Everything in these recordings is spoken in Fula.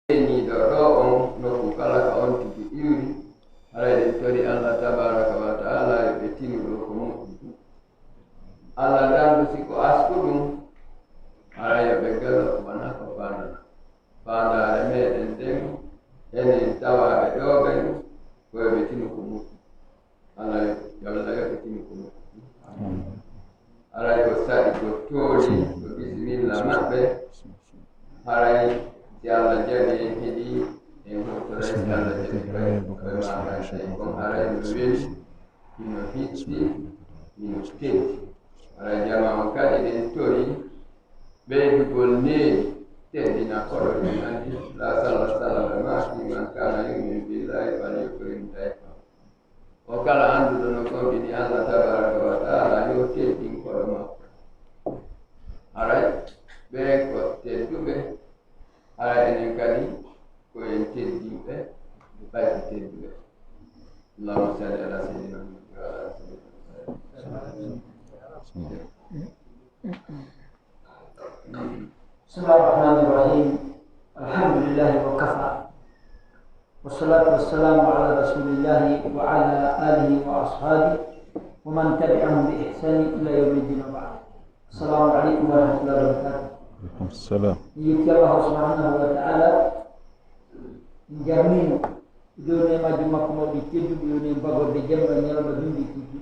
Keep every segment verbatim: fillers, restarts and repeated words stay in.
Ɓeeniiɗo ɗo on nokku kala ka on tigi iwri, haray ɗen tori Allah tabaaraka wa ta'ala yo ɓe tinu ɗo ko moƴƴi. Allah dandu si ko asku ɗum, haray yo ɓe galo wona ko faandata. Faandaare meɗen nden, enen tawaaɓe ɗo ɓen, ko yo ɓe tinu ko moƴƴi. Allah yo, yo Allah yo ɓe tinu ko moƴƴi. Haray ko saɗi ko tooli ko bisimilla maɓɓe. Haray si Allah jaɓi en heɗi, en hottoray si Allah jaɓi koye, koye maɗa en tawi kon haray no weli, hino hitti, hino teddi. Haray jama on kadi ɗen tori ɓeydugol needi teddina koɗo ɗin anndi, la salla salama fi man kana yu'minu billahi falyukrim dayfahu. O kala annduɗo no gomɗini Allah tabaraka wa taala yo teddin koɗo makko. Haray ɓen ko tedduɓe, haray enen kadi ko en teddinɓe, ɓay ko tedduɓe. Allahumma salli ala sayyidina Muhammad wa ala ali sayyidina Muhammad. بسم الله الرحمن الرحيم. الحمد لله وكفى. والصلاة والسلام على رسول الله وعلى آله وأصحابه ومن تبعهم بإحسان إلى يوم الدين وبعد. السلام عليكم ورحمة الله وبركاته. Aleykum salam. En yetti Allah subhanahu wa ta'ala. En jarnimo. Joni e majjum makko mawɗi tedduɓe woni en bagorde jemma ñalawma bimbi tigi.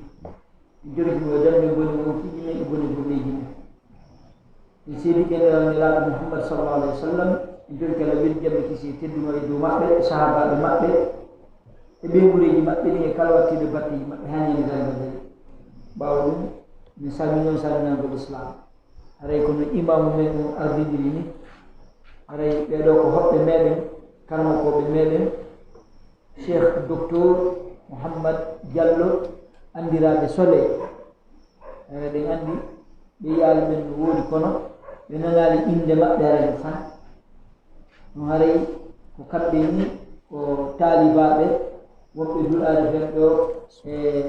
En jorjimo e darnde boni wonkiiji men e boni burneeji men. En seedi ke nelal nelaaɗo Muhammad sallallahu alaihi wasallam. En joni kala weli jam e kisi e teddungal e dow maɓɓe e sahaabaaɓe maɓɓe e ɓeyngureeji maɓɓe ɗin e kala wattiiɓe batteeji maɓɓe haa ñande darnde nde. Ɓaawo ɗum min salmini on salminangol Islam. Haray kono imaamu men on ardiniri ni, haray ɓee ɗoo ko hoɓɓe meɗen, karmokooɓe meɗen, Cheikh Docteur Mouhammad Diallo, anndiraaɓe Soleil. Haray ɗen anndi ɓe yaali ɓen no woodi kono ɓe nanaali innde maɓɓe haray no fan. No haray ko kamɓe ni ko taalibaaɓe wonɓe duɗaade fen ɗo e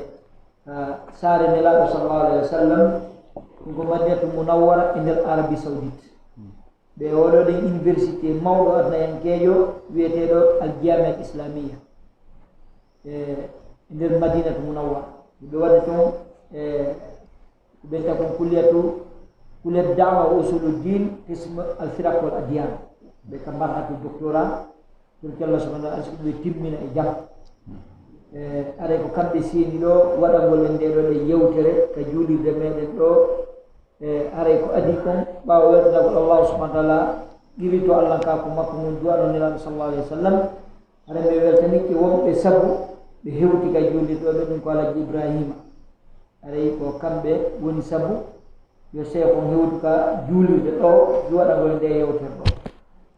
saare Nelaaɗo sallallahu alayhi wa sallam, ɗum ko Madinatu Munawwara e nder Arabie Saoudite. Ɓe oɗo ɗen université mawɗo adnayankeejo wiyeteeɗo Al Jamia Al Islamiya e nder Madinatu Munawwara. Ɓe waɗi toon e ɓe takon kulliyatu kulliyatu da'wa wa usulu din qism al firaq wal adyan. Ɓe ka mbarhatu doctorat. Pour que Allah subhanahu wa ta'ala arsiki ɓe timmina e jam. E aray ko kamɓe seeni ɗo waɗangol en nde ɗo ɗe yewtere ka juulirde meɗen ɗo. E aray ko adii kon ɓaawo weltanagol Allah subhanahu wa ta'ala, qirito Allah ka ko makko mum du'ano Nelaaɗo sallallahu alayhi wa sallam. Aray ɓe weltanike wonɓe sabu ɓe hewti ka juulirde ɗo ɓe ɗum ko Alhaji Ibrahima. Aray ko kamɓe woni sabu yo seeko hewtu ka juulirde ɗo waɗangol nde yewtere ɗo.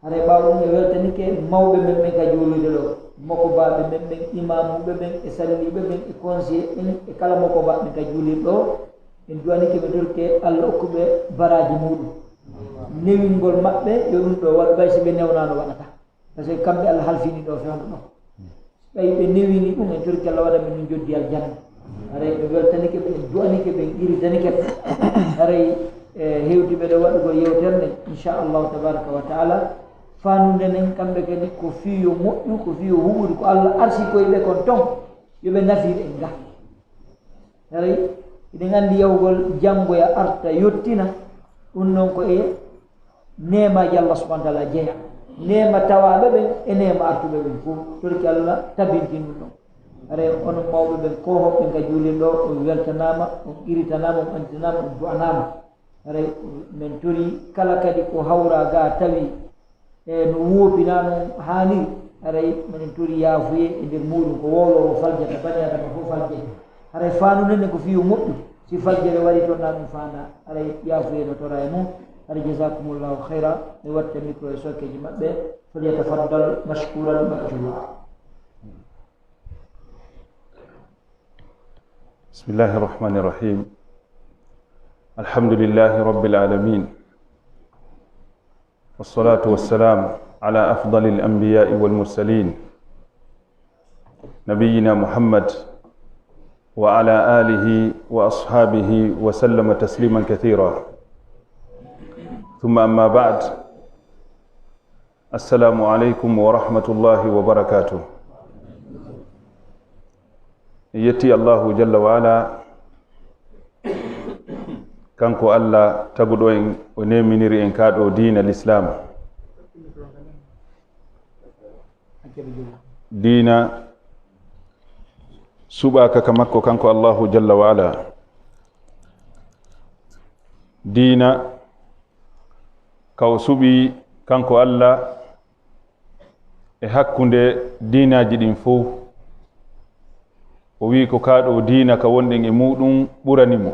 Haray ɓaawo ɗum e weltanike mawɓe men ɓen ka juulirde ɗo, mokobaaɓe men ɓen, imaamuuɓe ɓen e salliiɓe ɓen e conseiller en e kala mokobaaɓe ɓen ka juulirde ɗo. En du'anike ɓe torke Allah okkuɓe baraaji muɗum. Newingol maɓɓe yo ɗum ɗo waɗu ɓay si ɓe newnaano waɗata. Par ce que kamɓe Allah halfini ɗo fewndo ɗo. Ɓay ɓe newini ɗum en torki Allah waɗa ɓe min joddi aljanna. Haray ɓe weltanike ɓe, en du'anike ɓe, en qiritanike ɓe. Haray e hewtiɓe ɗo waɗugol yewtere nden inchallahu tabaraka wa taala. Fanude nden kamɓe kadi ko fii yo moƴƴu, ko fii yo huɓudu ko Allah arsi koye ɓe kon ton. Yo ɓe nafir en ga. Haray eɗen anndi yahugol janngoya arta yottina. Ɗum noon ko e neemaaji Allah subhanahu wa taala jeya. Neema tawaaɓe ɓen e neema artuɓe ɓen fof torki Allah tabintin ɗum ɗon. Haray onon mawɓe ɓen ko hoɓɓe ka juulin ɗo on weltanaama, on qiritanaama, on annditanaama, on du'anaama. Haray men tori kala kadi ko hawra ga tawi e no woopinaa noon haaniri. Haray minen tori yaafuye e nder muuɗum ko wowloowo faljata bani adama fof faljay. Haray faandu nden ko fii yo moƴƴu. Si faljere warii toon na ɗum faandaa. Haray yaafuye no toraa e mum. Haray jazakumullahu khayra. Mi watta micro e sokkeeji maɓɓe. Falyatafaddal mashkuran ma'jura. بسم الله الرحمن الرحيم. الحمد لله رب العالمين. والصلاة والسلام على أفضل الأنبياء والمرسلين نبينا محمد وعلى آله وأصحابه وسلم تسليما كثيرا. ثم أما بعد. Assalamu aleykum wa rahmatullahi wa barakatuh. En yetti Allahu jalla wa ala, kanko Allah taguɗo en, o neminiri en ka ɗo diina l'islam. Diina suɓaka ka makko kanko Allahu jalla wa ala. Diina ka o suɓi kanko Allah e hakkunde diinaaji ɗin fow. O wi'i ko kaa ɗoo diina ka wonɗen e muuɗum ɓurani mo.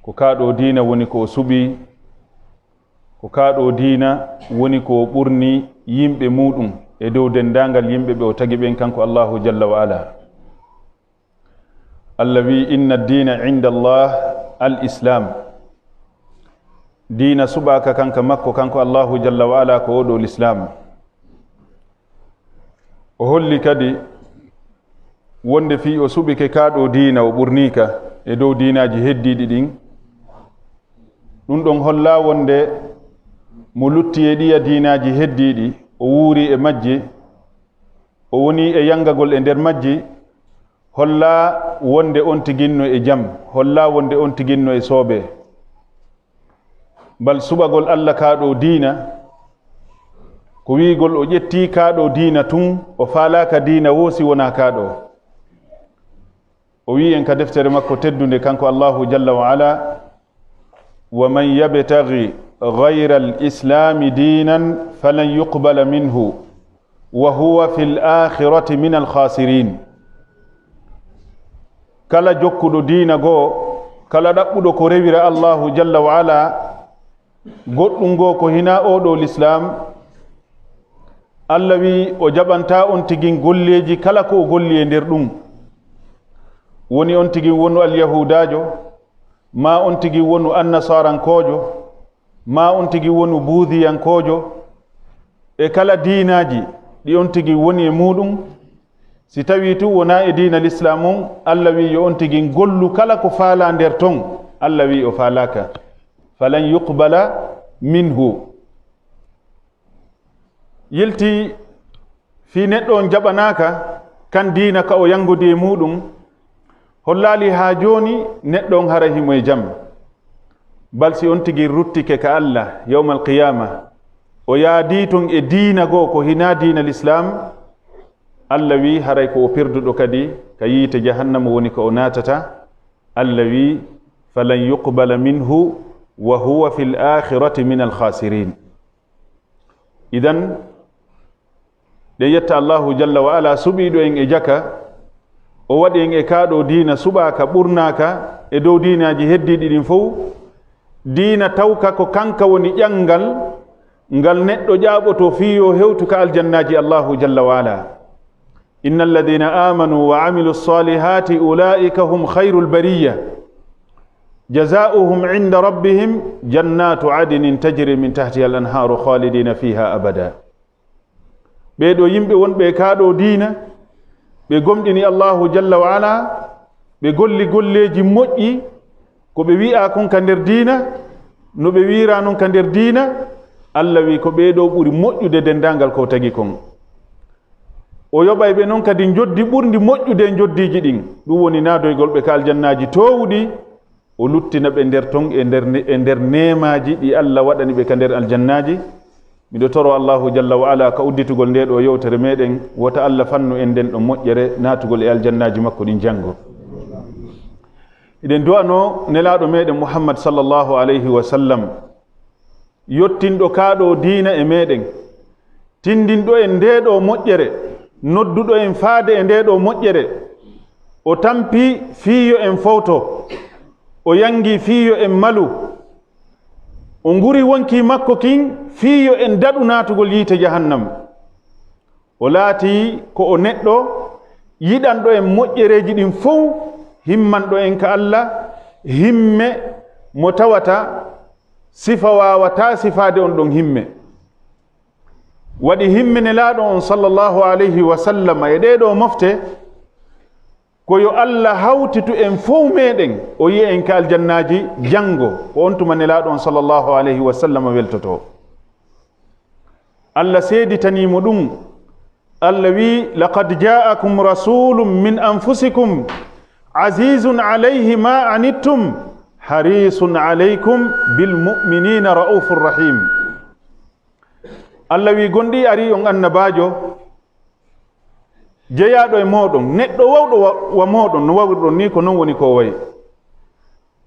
Ko kaa ɗoo diina woni ko o suɓi. Ko kaa ɗoo diina woni ko o ɓurni yimɓe muuɗum e dow denndaangal yimɓe ɓe o tagi ɓen kanko Allaahu jalla wa ala. Allah wi'i, "Inna diina inda Allah al Islam." Diina suɓaaka kanka makko, kanko Allahu jalla wa ala, ko oɗo l'islam. O holli kadi wonde fii o suɓike kaa ɗoo diina, o ɓurniika e dow diinaaji heddiiɗi ɗin. Ɗum ɗon holla wonde mo lutti e ɗiya diinaaji heddiiɗi, o wuuri e majji, o woni e yangagol e nder majji, holla wonde on tiginno e jam, holla wonde on tiginno e soobe. Bal suɓagol Allah kaa ɗoo diina, ko wi'igol o ƴetti kaa ɗoo diina tun, o faalaaka diina woo si wonaa kaa ɗoo. O wi'i en ka deftere makko teddunde kanko Allahu jalla wa ala, "Wa man yabtaghi ghayra al-islami dinan falan yuqbala minhu wa huwa fil akhirati min al-khasirin." Kala jokkuɗo diina goo, kala ɗaɓɓuɗo ko rewira Allahu jalla wa ala, goɗɗum goo ko hinaa oo ɗoo l'islam, Allah wi'i o jaɓantaa on tigin golleeji kala ko o golli e nder ɗum. Woni on tigin wonu alyahudaajo, maa on tigin wonu annasarankoojo, maa on tigi wonu buudiyankoojo, e kala diinaaji ɗi on tigi woni e muuɗum, si tawii tun wonaa e diina l'islam on, Allah wi'i yo on tigi gollu kala ko faalaa nder ton, Allah wi'i o faalaaka. Falan yuqbala minhu. Yilti fii neɗɗo on jaɓanaaka kan diina ka o yangodi e muuɗum, hollaali haa jooni neɗɗo on haray himo e jam. Bal si on tigi ruttike ka Allah yawmal qiyaama, o yaadii ton e diina goo ko hinaa diina l'islam, Allah wi'i haray ko o perduɗo kadi, ka yiite jahannama woni ko o naatata. Allah wi'i, "Falan yuqbala minhu wa huwa fil akhirati min al khasirin." Idan, ɗe yetta Allahu jalla wa ala suɓiiɗo en e jaka, o waɗi en e kaa ɗoo diina suɓaaka, ɓurnaaka e dow diinaaji heddiiɗi ɗin fow, diina tawka ko kanka woni ƴanngal ngal neɗɗo ƴaaɓotoo fii yo hewtu ka aljannaaji Allahu jalla wa ala. "Inna alladhina amanu wa amilu salihati ulaika hum khairul bariyya. Jazaohum inda rabbihim jannatu adnin tajri min tahtiha al anharu khalidina fiha abada." Ɓee ɗoo yimɓe wonɓe e kaa ɗoo diina, ɓe gomɗini Allahu jalla wa ala, ɓe golli golleeji moƴƴi, ko ɓe wi'aa kon ka nder diina, no ɓe wi'iraa non ka nder diina, Allah wi'i ko ɓee ɗoo ɓuri moƴƴude denndaangal ko tagi kon. O yoɓay ɓe non kadi njoddi ɓurndi moƴƴude e njoddiiji ɗin. Ɗum woni naadoygol ɓe ka aljannaaji toowuɗi, o luttina ɓe nder ton e nder ne-, e nder neemaaji ɗi Allah waɗani ɓe ka nder aljannaaji. Miɗo toro Allahu jalla wa ala ka udditugol ndee ɗoo yewtere meɗen, wota Allah fannu en nden ɗon moƴƴere naatugol e aljannaaji makko ɗin janngo. Eɗen du'anoo Nelaaɗo meɗen Muhammad sallallahu alayhi wa sallam, yottinɗo kaa ɗoo diina e meɗen, tindinɗo en ndee ɗoo moƴƴere, nodduɗo en faade e ndee ɗoo moƴƴere, o tampi fii yo en fowto, o yangi fii yo en malu, o nguri wonkii makko kin fii yo en daɗu naatugol yiite jahannam. O laatii ko o neɗɗo yiɗanɗo en moƴƴereeji ɗin fow, himmanɗo en ka Allah, himme mo tawata sifa waawataa sifaade on ɗon himme. Waɗi himme Nelaaɗo on sallallahu alayhi wa sallam e ɗee ɗoo mofte, ko yo Allah hawtitu en fow meɗen, o yi'a en ka aljannaaji janngo, ko on tuma Nelaaɗo on sallallahu alayhi wa sallam weltotoo. Allah seeditanii mo ɗum. Allah wi'i, "Laqad jaa'akum rasuulun min anfusikum, aziizun alayhi ma anittum, hariisun alaykum bil mu'miniina ra'uufur rahiim." Allah wi'i, "Gonɗii arii on annabaajo jeyaaɗo e mooɗon, neɗɗo wawɗo wa, wa mooɗon, no wawruɗon nii, ko non woni ko o wa'i."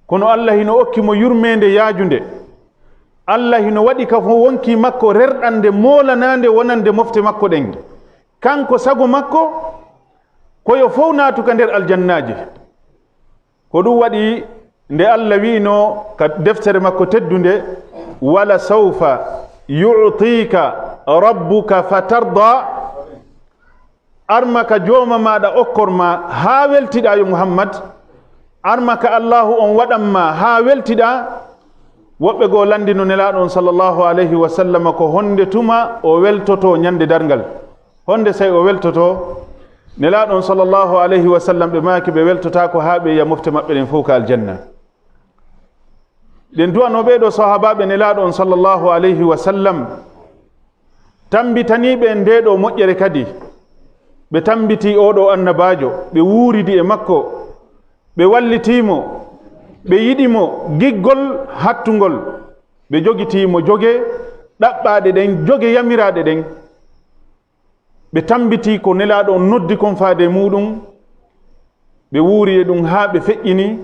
Kono Allah hino okki mo yurmeende yaajunde. Allah hino waɗi ka fof wonkii makko rerɗannde moolanaande wonande mofte makko ɗen. Kanko sago makko, ko yo fof naatu ka nder aljannaaji. Ko ɗum waɗi nde Allah wi'no ka deftere makko teddunde, "Wala sawfa yu'tika rabbuka fatarda." Arma ka jooma maaɗa okkor ma haa weltiɗaa, yo Muhammad. Arma ka Allahu on waɗan ma haa weltiɗaa. Woɓɓe goo lanndino Nelaaɗo on sallallahu alayhi wa sallam ko honde tuma o weltotoo ñande darngal. Honde sey o weltotoo? Nelaaɗo on sallallahu alayhi wa sallam, ɓe maaki ɓe weltotaako haa ɓe yi'a mofte maɓɓe ɗen fow ka aljanna. Ɗen du'anoo ɓee ɗoo sahaabaaɓe Nelaaɗo on sallallahu alayhi wa sallam, tammbitanii ɓe ndee ɗoo moƴƴere kadi. Ɓe tammbitii oo ɗoo annabaajo, ɓe wuuridi e makko, ɓe wallitii mo, ɓe yiɗi mo giggol hattungol, ɓe jogitii mo joge ɗaɓɓaaɗe ɗen, joge yamiraaɗe ɗen. Ɓe tammbitii ko Nelaaɗo on noddi kon faade e muuɗum, ɓe wuuri e ɗum haa ɓe feƴƴini,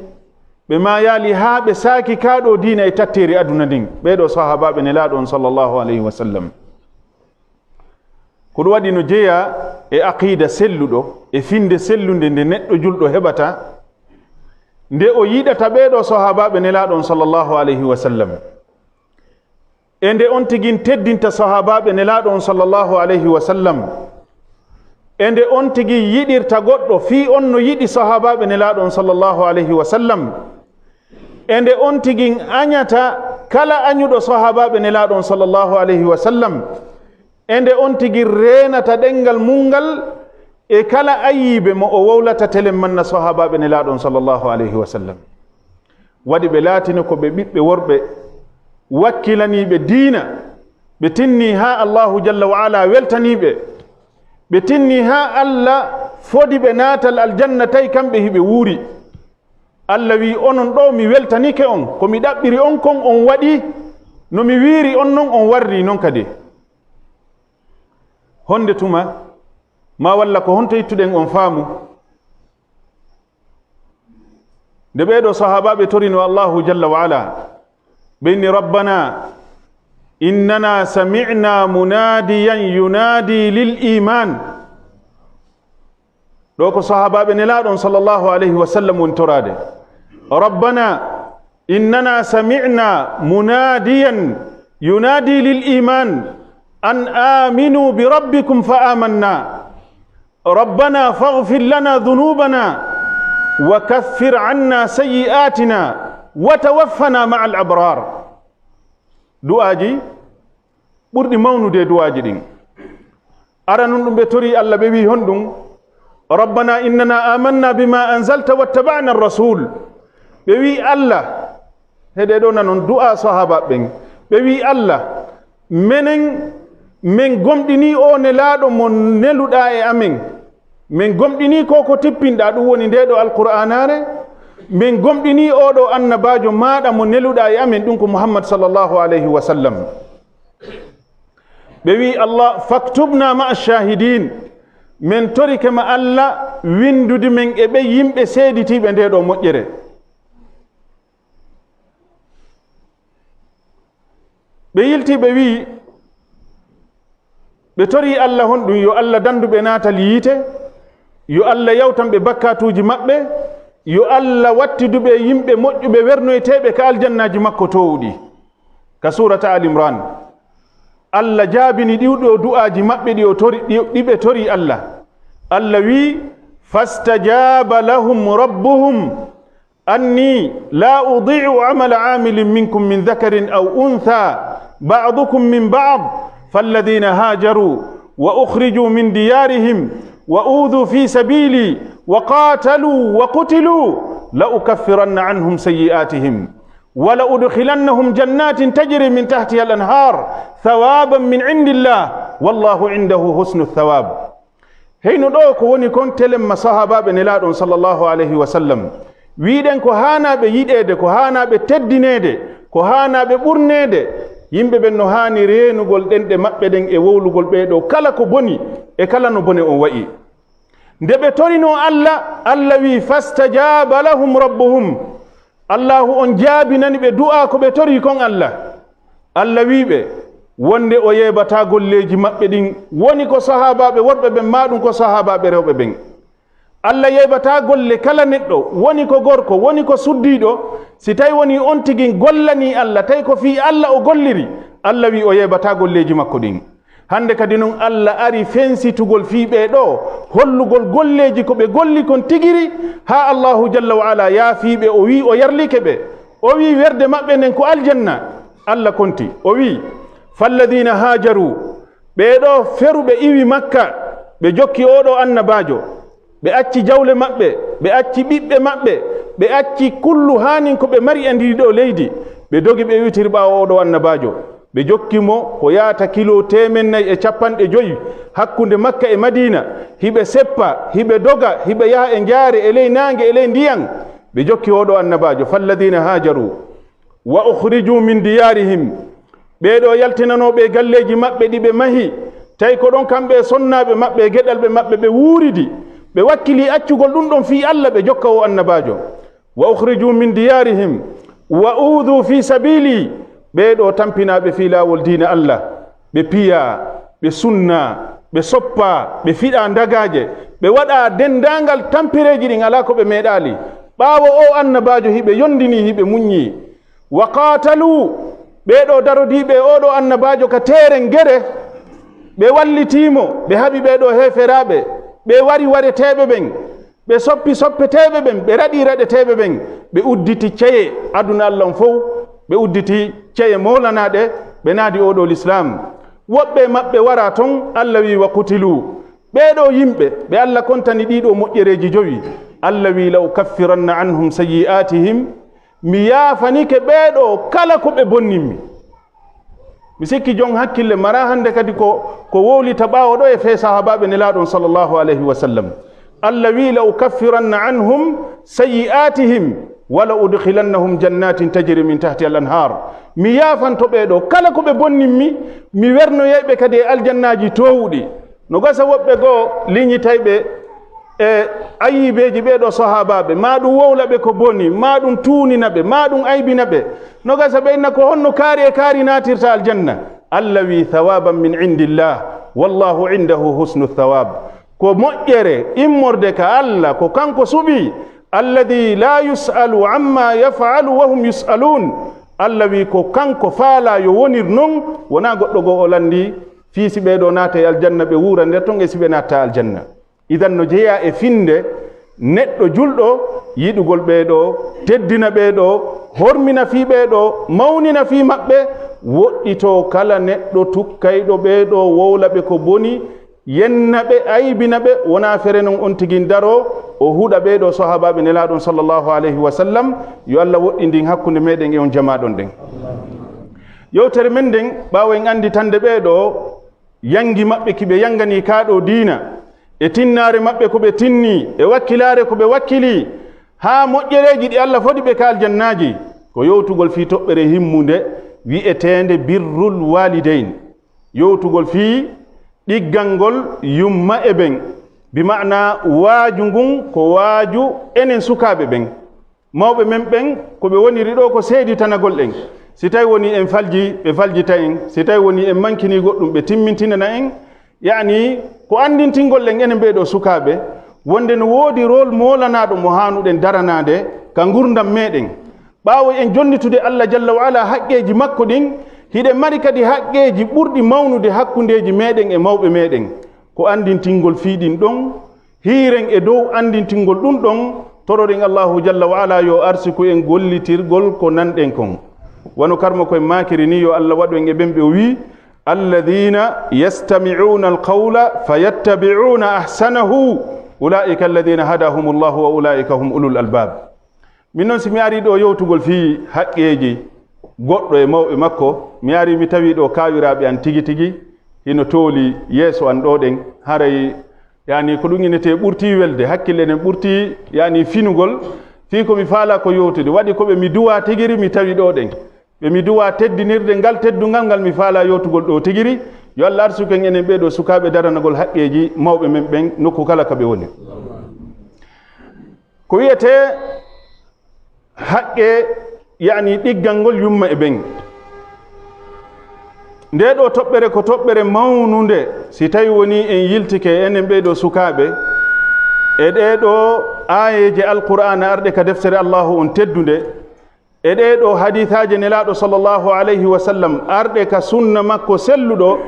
ɓe maayaali haa ɓe saaki kaa ɗoo diina e tatteeri aduna ndin, ɓee ɗoo sahaabaaɓe Nelaaɗo on sallallahu alayhi wa sallam. Ko ɗum waɗi no jeyaa e aqiida selluɗo, e finnde sellunde nde neɗɗo julɗo heɓata, nde o yiɗata ɓee ɗoo sahaabaaɓe Nelaaɗo on sallallahu alayhi wa sallam. E nde on tigi teddinta sahaabaaɓe Nelaaɗo on sallallahu alayhi wa sallam. E nde on tigi yiɗirta goɗɗo fii on no yiɗi sahaabaaɓe Nelaaɗo on sallallahu alayhi wa sallam. E nde on tigi añata kala añuɗo sahaabaaɓe Nelaaɗo on sallallahu alayhi wa sallam. E nde on tigi reenata ɗemngal mum ngal e kala ayiibe mo o wowlata telen manna sahaabaaɓe Nelaaɗo on sallallahu alayhi wa sallam. Waɗi ɓe laatino ko ɓe ɓiɓɓe worɓe wakkilaniiɓe diina, ɓe tinnii haa Allaahu jalla wa ala weltanii ɓe, ɓe tinnii haa Alla fodi ɓe naatal aljanna tawi kamɓe hiɓe wuuri. Alla wi'i, "Onon ɗoo mi weltanike on, ko mi ɗaɓɓiri on kon on waɗii, no mi wi'iri on non on warrii non kadi." Honde tuma, maa walla ko honto ittuɗen on faamu? Nde ɓee ɗoo sahaabaaɓe torino Allaahu jalla wa ala, ɓe inni, "Rabbana, innana sami'na munaadiyan yunaadi lil iman." Ɗoo ko sahaabaaɓe Nelaaɗo on sallallahu alayhi wa sallam woni toraade. "Rabbana, innana sami'na munaadiyan yunaadi lil iman an aminu bi rabbikum fa amanna. Rabbana faghfir lana dhunubana wa kaffir anna sayyi'atina wa tawaffana ma'al abrar." Du'aaji ɓurɗi mawnude e du'aaji ɗin. Aranun ɗum ɓe torii Alla, ɓe wi'i honɗum? "Rabbana innana amanna bima anzalta wattaba'na ar-rasul." Ɓe wi'i Alla, heɗee ɗoo nanon du'aa sahaabaaɓe ɓen. Ɓe wi'i Alla, "Menen, men gomɗinii oo Nelaaɗo mo neluɗaa e amen. Men gomɗinii ko ko tippinɗaa, ɗum woni ndee ɗoo Alqur'aanaare. Men gomɗinii oo ɗoo annabaajo maaɗa mo neluɗaa e amen, ɗum ko Muhammad sallallahu alayhi wa sallam." Ɓe wi'i Alla, "Faktubna ma'a shahidin." Men torike ma Alla winndude men e ɓe yimɓe seeditiiɓe ndee ɗoo moƴƴere. Ɓe yilti, ɓe wi'i, ɓe torii Alla honɗum? Yo Alla dandu ɓe naatal yiite, yo Alla yawtan ɓe bakkaatuuji maɓɓe, yo Alla wattidu ɓe yimɓe moƴƴuɓe wernoyteeɓe ka aljannaaji makko toowuɗi. Ka suurata Al Imran, Alla jaabini ɗiɗo du'aaji maɓɓe ɗi o tori, ɗi, ɗi ɓe torii Alla. Alla wi'i, "Fastajaba lahum rabbuhum anni la udi'u amala amilin minkum min dhakarin aw untha, ba'dukum min ba'd, falladhina hajaru wa ukhriju min diyarihim wa udhu fi sabili wa qatalu wa qutilu la ukaffiranna anhum sayyi'atihim "Wala udkhilannahum jannatin tajri min tahtiha al-anhar thawaban min indillah, wallahu indahu husnu thawab." Heyno ɗo ko woni kon telemma sahaabaaɓe Nelaaɗo on sallallahu alayhi wa sallam. Wiiɗen ko haanaaɓe yiɗeede, ko haanaaɓe teddineede, ko haanaaɓe ɓurneede. Yimɓe ɓen no haani reenugol ɗenɗe maɓɓe ɗen e wowlugol ɓee ɗoo kala ko boni e kala no bone on wa'i. Nde ɓe torinoo Alla, Alla wi'i, "Fastajaba lahum rabbuhum." Allaahu on jaabinani ɓe du'aa ko ɓe torii kon Alla. Alla wi'i ɓe wonde o yeebataa golleeji maɓɓe ɗin, woni ko sahaabaaɓe worɓe ɓen, maa ɗum ko sahaabaaɓe rewɓe ɓen. Alla yeebataa golle kala neɗɗo, woni ko gorko, woni ko suddiiɗo, si tawi woni on tigi gollanii Alla, tawi ko fii Alla o golliri, Alla wi'i o yeebataa golleeji makko ɗin. Hannde kadi non, Alla ari fensitugol fii ɓee ɗoo, hollugol golleeji ko ɓe golli kon tigiri, haa Allaahu jalla wa ala yaafii ɓe, o wi'i o yarlike ɓe, o wi'i werde maɓɓe nden ko aljanna. Alla konti, o wi'i, "Falladina haajaru," ɓee ɗoo feruɓe iwi Makka, ɓe jokki oo ɗoo annabaajo, ɓe acci jawle maɓɓe, ɓe acci ɓiɓɓe maɓɓe, ɓe acci kullu haanin ko ɓe mari e ndii ɗoo leydi, ɓe dogi ɓe iwtiri ɓaawo oo ɗoo annabaajo. Ɓe jokki mo ko yaata kilo teemen nayi e cappanɗe joyi hakkunde Makka e Madiina, hiɓe seppa, hiɓe doga, hiɓe yaha e njaare, e ley naange, e ley ndiyan. Ɓe jokki oo ɗoo annabaajo, "Falladina haajaru wa ukhriju min diyarihim." Ɓee ɗoo yaltinanooɓe e galleeji maɓɓe ɗi ɓe mahi, tawi ko ɗon kamɓe e sonnaaɓe maɓɓe e geɗalɓe maɓɓe ɓe wuuridi, ɓe wakkili accugol ɗum ɗon fii Alla, ɓe jokka oo annabaajo. "Wa ukhriju min diyarihim wa udhu fi sabili." Ɓee ɗoo tampinaaɓe fii laawol diina Alla, ɓe piyaa, ɓe sunnaa, ɓe soppaa, ɓe fiɗaa ndagaaje, ɓe waɗaa denndaangal tampireeji ɗin alaa ko ɓe meeɗaali. Ɓaawo oo annabaajo hiɓe yondinii, hiɓe muññii. "Wa qaatalu," ɓee ɗoo darodiiɓe e oo ɗoo annabaajo ka teeren gere, ɓe wallitii mo, ɓe haɓi ɓee ɗoo heeferaaɓe, ɓe wari wareteeɓe ɓen, ɓe soppi soppeteeɓe ɓen, ɓe raɗi raɗeteeɓe ɓen, ɓe udditi ceye aduna Alla on fow, ɓe udditi ceye mowlanaaɗe, ɓe naadi oo ɗoo lislaam. Woɓɓe e maɓɓe waraa ton, Alla wi'i, "Wa qutilu." Ɓee ɗoo yimɓe, ɓe Alla kontani ɗii ɗoo moƴƴereeji jowi, Alla wi'i, "La ukaffiranna anhum sayyi'atihim." Mi yaafanike ɓee ɗoo kala ko ɓe bonnimmi. Mi sikki jon hakkille mara hannde kadi ko, ko wowlita ɓaawo ɗoo e fee sahaabaaɓe Nelaaɗo on sallallahu alayhi wa sallam. Alla wi'i, "La ukaffiranna anhum sayyi'atihim, wa la udkhilannahum jannatin tajri min tahtiha al-anhar." Mi yaafanto ɓee ɗoo kala ko ɓe bonnimmi, mi wernoyay ɓe kadi e aljannaaji toowuɗi. No gasa woɓɓe goo liñitay ɓe e ayibeeji ɓee ɗoo sahaabaaɓe, maa ɗum wowla ɓe ko boni, maa ɗum tuunina ɓe, maa ɗum aybina ɓe. No gasa ɓe inna ko honno kaari e kaari naatirta aljanna. Alla wi'i, "Thawaban min indillah, wallahu indahu husnu thawab." Ko moƴƴere immorde ka Alla, ko kanko suɓii, "Alladhi la yus'alu amma yaf'alu wa hum yus'alun." Alla wi'i ko kanko faalaa yo wonir non, wonaa goɗɗo goo o lanndii, fii si ɓee ɗoo naata e aljanna, ɓe wuura nder ton, e si ɓe naattaa aljanna. Idan no jeyaa e finnde neɗɗo julɗo yiɗugol ɓee ɗoo, teddina ɓee ɗoo, hormina fii ɓee ɗoo, mawnina fii maɓɓe, woɗɗitoo kala neɗɗo tukkayɗo ɓee ɗoo, wowla ɓe ko boni, yenna ɓe, aybina ɓe, wonaa fere non on tigi daroo, o huɗa ɓee ɗoo sahaabaaɓe Nelaaɗo on sallallahu alayhi wa sallam. Yo Alla woɗɗindin hakkunde meɗen e on jamaa ɗon ɗen. Yewtere men nden, ɓaawo en annditande ɓee ɗoo yanngi maɓɓe ki ɓe yannganii kaa ɗoo diina, e tinnaare maɓɓe ko ɓe tinnii, e wakkilaare ko ɓe wakkilii, haa moƴƴereeji ɗi Alla fodi ɓe ka aljannaaji, ko yowtugol fii toɓɓere himmunde wi'eteende birrul waalidayn. Yowtugol fii ɗiggangol yumma e ben, bi ma'ana waaju ngun ko waaju enen sukaaɓe ɓen. Mawɓe men ɓen, ko ɓe woniri ɗoo ko seeditanagol en. Si tawi woni en falji, ɓe faljita en. Si tawi woni en mankinii goɗɗum, ɓe timmintinana en. Yaani, ko anndintingol en enen ɓee ɗoo sukaaɓe, wonde no woodi rôle moolanaaɗo mo haanuɗen daranaade ka ngurndan meɗen. Ɓaawo en jonnitude Alla jalla wa ala haqqeeji makko ɗin, hiɗen mari kadi haqqeeji ɓurɗi mawnude hakkundeeji meɗen e mawɓe meɗen. Ko anndintingol fii ɗin ɗon, hiiren e dow anndintingol ɗun ɗon, toroɗen Allaahu jalla wa ala yo arsiku en gollitirgol ko nanɗen kon. Wano karmako en maakiri nii, yo Alla waɗu en e ɓen ɓe o wi'i, "Alladhina yastami'una alqawla fayattabi'una ahsanahu, ulaa'ika alladhina hadahumullahu wa ulaa'ika hum ulul albab." Min noon, si mi arii ɗoo yewtugol fii haqqeeji goɗɗo e mawɓe makko, mi arii mi tawii ɗoo kaawiraaɓe an tigi tigi hino tooli yeeso an ɗoo ɗen, haray, yaani, ko ɗum inetee ɓurtii welde, hakkille ɗen ɓurtii, yaani, finugol, fii ko mi faalaa ko yewtude. Waɗi ko ɓe mi duwaa tigiri, mi tawi ɗoo ɗen. Ɓe mi duwaa teddinirde ngal teddungal ngal mi faalaa yewtugol ɗoo tigiri. Yo Alla arsuku en enen ɓee ɗoo sukaaɓe daranagol haqqeeji mawɓe men ɓen nokku kala ka ɓe woni. Ko wi'etee haqqe, yaani ɗiggangol yumma e ɓen. Ndee ɗoo toɓɓere ko toɓɓere mawnunde, si tawii wonii en yiltike enen ɓee ɗoo sukaaɓe e ɗee ɗoo aayeeje Alqur'aana arɗe ka deftere Allaahu on teddunde, e ɗee ɗoo hadiisaaje Nelaaɗo, sallallahu alayhi wa sallam, arɗe ka sunna makko selluɗo,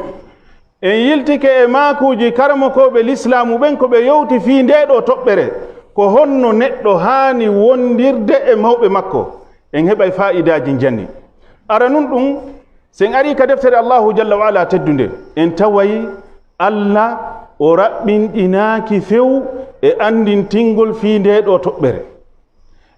en yiltike e maakuuji karamokooɓe lislaamu ɓen, ko ɓe yewti fii ndee ɗoo toɓɓere, ko honno neɗɗo haani wondirde e mawɓe makko, en heɓay faa'idaaji njani. Aranun ɗum, si en arii ka deftere Allaahu jalla wa ala teddunde, en taway Alla o raɓɓinɗinaaki few e anndintingol fii ndee ɗoo toɓɓere.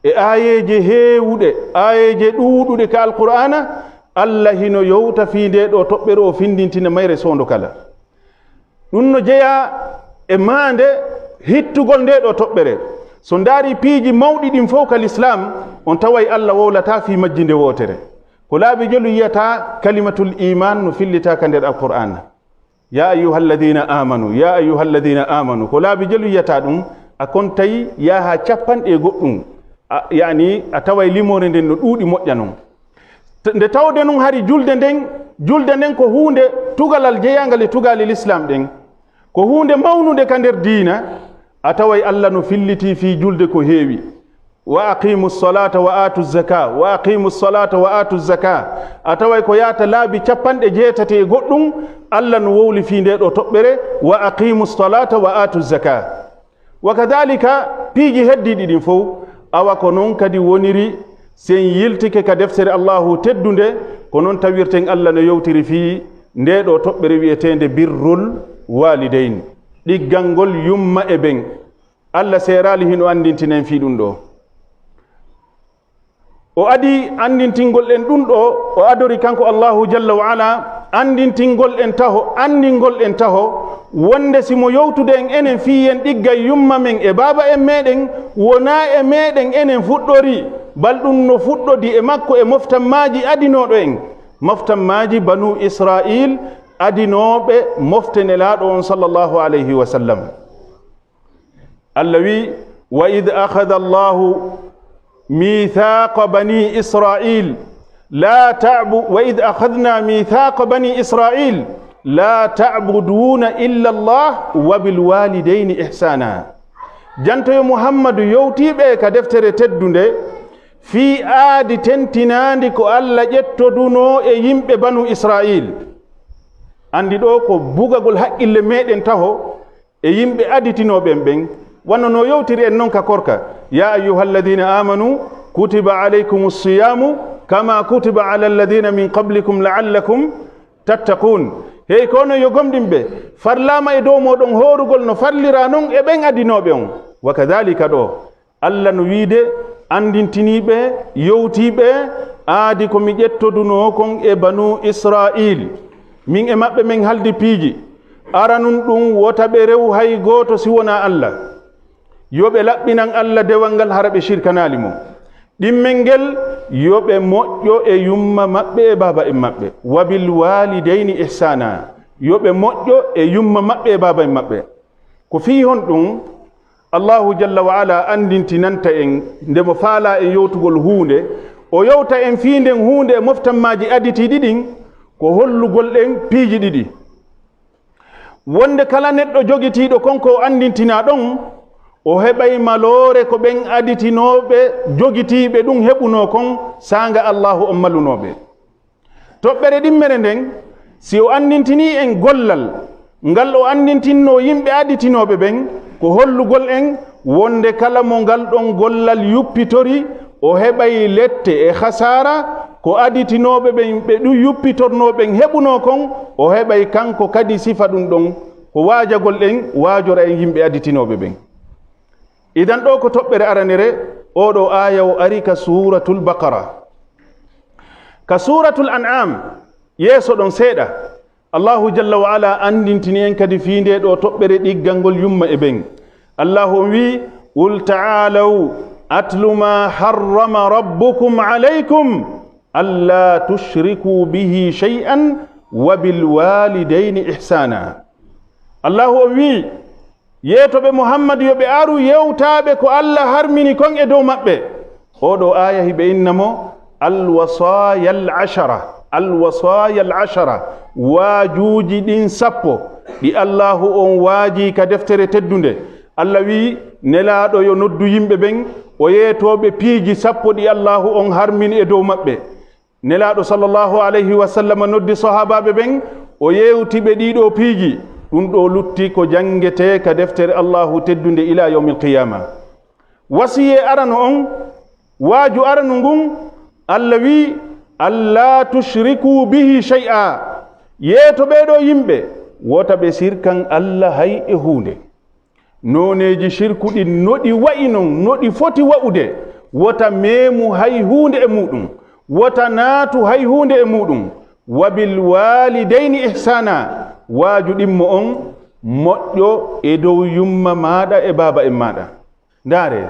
E aayeeje heewuɗe, aayeeje ɗuuɗuɗe ka Alqur'aana, Alla hino yewta fii ndee ɗoo toɓɓere, o findintina mayre soondo kala. Ɗum no jeyaa e maande hittugol ndee ɗoo toɓɓere. So ndaarii piiji mawɗi ɗin fow ka lislaam, on taway Alla wowlataa fii majji nde wootere. Ko laabi jelu yi'ataa kalimatul iimaan no fillitaa ka nder Alqur'aana. "Yaa ayyuhalladhiina aamanu, yaa ayyuhalladhiina aamanu." Ko laabi jelu yi'ataa ɗum, a kon tawi yaha capanɗe e goɗɗum. A, yaani, a taway limoore nden no ɗuuɗi moƴƴa non. T-, nde tawde nun hari julde nden, julde nden ko huunde tugalal jeyaangal e tugaali lislaam ɗen. Ko huunde mawnunde ka nder diina, a taway Alla no fillitii fii julde ko heewi. "Wa aqiimu salaata wa aatu zaka, wa aqiimu salaata wa aatu zaka." A taway ko yaata laabi capanɗe jeetati e goɗɗum, Alla no wowli fii ndee ɗoo toɓɓere, "Wa aqiimu salaata wa aatu zaka." Wa kadaalika, piiji heddiiɗi ɗin fow, awa ko non kadi woniri, si en yiltike ka deftere Allaahu teddunde, ko non tawirten Alla no yewtiri fii ndee ɗoo toɓɓere wi'eteende birrul waalidayn, ɗiggangol yumma e ben. Alla seeraali hino anndintina en fii ɗum ɗoo. O adii anndintingol en ɗum ɗoo, o adori kanko Allaahu jalla wa ala anndintingol en taho, anndingol en taho, wonde si mo yowtude en enen fii en ɗiggay yumma men e baaba en meɗen, wonaa e meɗen enen fuɗɗori, bal ɗum no fuɗɗodi e makko e moftammaaji adinooɗo en, moftammaaji Banu Israa'iil adinooɓe mofte Nelaaɗo on sallallahu alayhi wa sallam. Alla wi'i, "Wa idh akhadha Allahu mithaqa bani Israil, la ta'bu-, wa idh akhadhna mithaqa bani Israil, la ta'buduna illa Allah wa bil walidayni ihsana." Janto yo Muhammadu yowtii ɓe ka deftere teddunde, fii aadi tentinaandi ko Alla ƴettodunoo e yimɓe Banu Israil. Anndi ɗoo ko bugagol haqqille meɗen taho, e yimɓe aditinooɓe en ɓen, wano no yowtiri en non ka korka, "Ya ayyuhalladhina amanu, kutiba alaykumus siyamu, kama kutiba ala alladhina min qablikum la'allakum tattaqun." Hey ko onon yo gomɗinɓe, farlaama e dow mooɗon hoorugol no farliraa non e ɓen adinooɓe on. Wa kadhalika ɗoo, Alla no wiide, anndintinii ɓe, yowtii ɓe, aadi ko mi ƴettodunoo kon e Banu Israil. Min e maɓɓe men haldi piiji. Aranun ɗum, wota ɓe rew hay gooto si wonaa Alla. Yo ɓe laɓɓinan Alla dewal ngal hara ɓe shirkanaali mo. Ɗimmel ngel, yo ɓe moƴƴo e yumma maɓɓe e baaba en maɓɓe. Wa bil walidayni ihsana. Yo ɓe moƴƴo e yumma maɓɓe e baaba en maɓɓe. Ko fii honɗum Allaahu jalla wa ala anndintinanta en nde mo faalaa en yowtugol huunde, o yowta en fii nden huunde e moftammaaji aditiiɗi ɗin, ko hollugol en piiji ɗiɗi. Wonde kala neɗɗo jogitiiɗo kon ko o anndintinaa ɗon, o heɓay maloore ko ɓen aditinooɓe jogitiiɓe ɗum heɓunoo kon saanga Allaahu on malunooɓe. Toɓɓere ɗimmere nden, si o anndintinii en gollal ngal o anndintinnoo yimɓe aditinooɓe ɓen, ko hollugol en wonde kala mo ngal ɗon gollal yuppitori, o heɓay lette e hasaara, ko aditinooɓe ɓen ɓe ɗum yuppitornoo ɓen heɓunoo kon, o heɓay kanko kadi sifa ɗum ɗon, ko waajagol en waajora en yimɓe aditinooɓe ɓen. Idan ɗoo ko toɓɓere aranere, Oɗo aaya o ari ka Suuratul Baqara. Ka Suuratul An'am, yeeso ɗon seeɗa, Allahu jalla wa ala anndintini en kadi fii ndee ɗoo toɓɓere ɗiggangol yumma e ɓen. Allahu on wi'i, "Qul ta'aalaw atlu maa harrama rabbukum alaykum, allaa tushrikuu bihi shay'an wa bil waalidayni ihsaana." Allahu on wi'i, yeeto ɓe Muhammadu yo ɓe aru yewtaaɓe ko Alla harmini kon e dow maɓɓe. Oɗo aaya hiɓe inna mo alwasaaya al ashara, alwasaaya al ashara, waajuuji ɗin sappo ɗi Allahu on waaji ka deftere teddunde. Alla wi'i, Nelaaɗo yo noddu yimɓe ɓen, o yeetoo ɓe piiji sappo ɗi Allahu on harmini e dow maɓɓe. Nelaaɗo sallallahu alayhi wa sallam noddi sahaabaaɓe ɓen, o yewti ɓe ɗii ɗoo piiji. Ɗun ɗoo lutti ko janngetee ka deftere Allahu teddunde ilaa yawmil qiyaama. Wasiyee arano on, waaju aranu ngun, Alla wi'i, "Allaa tushrikuu bihi shay'a." Yeeto ɓee ɗoo yimɓe, wota ɓe sirkan Alla hay e huunde. Nooneeji shirku ɗin no ɗi wa'i non, no ɗi foti wa'ude, wota meemu hay huunde e muuɗum, wota naatu hay huunde e muuɗum. "Wa bil waalidayni ihsaana," waaju ɗimmo on moƴƴo e dow yumma maaɗa e baaba en maaɗa. Ndaaree,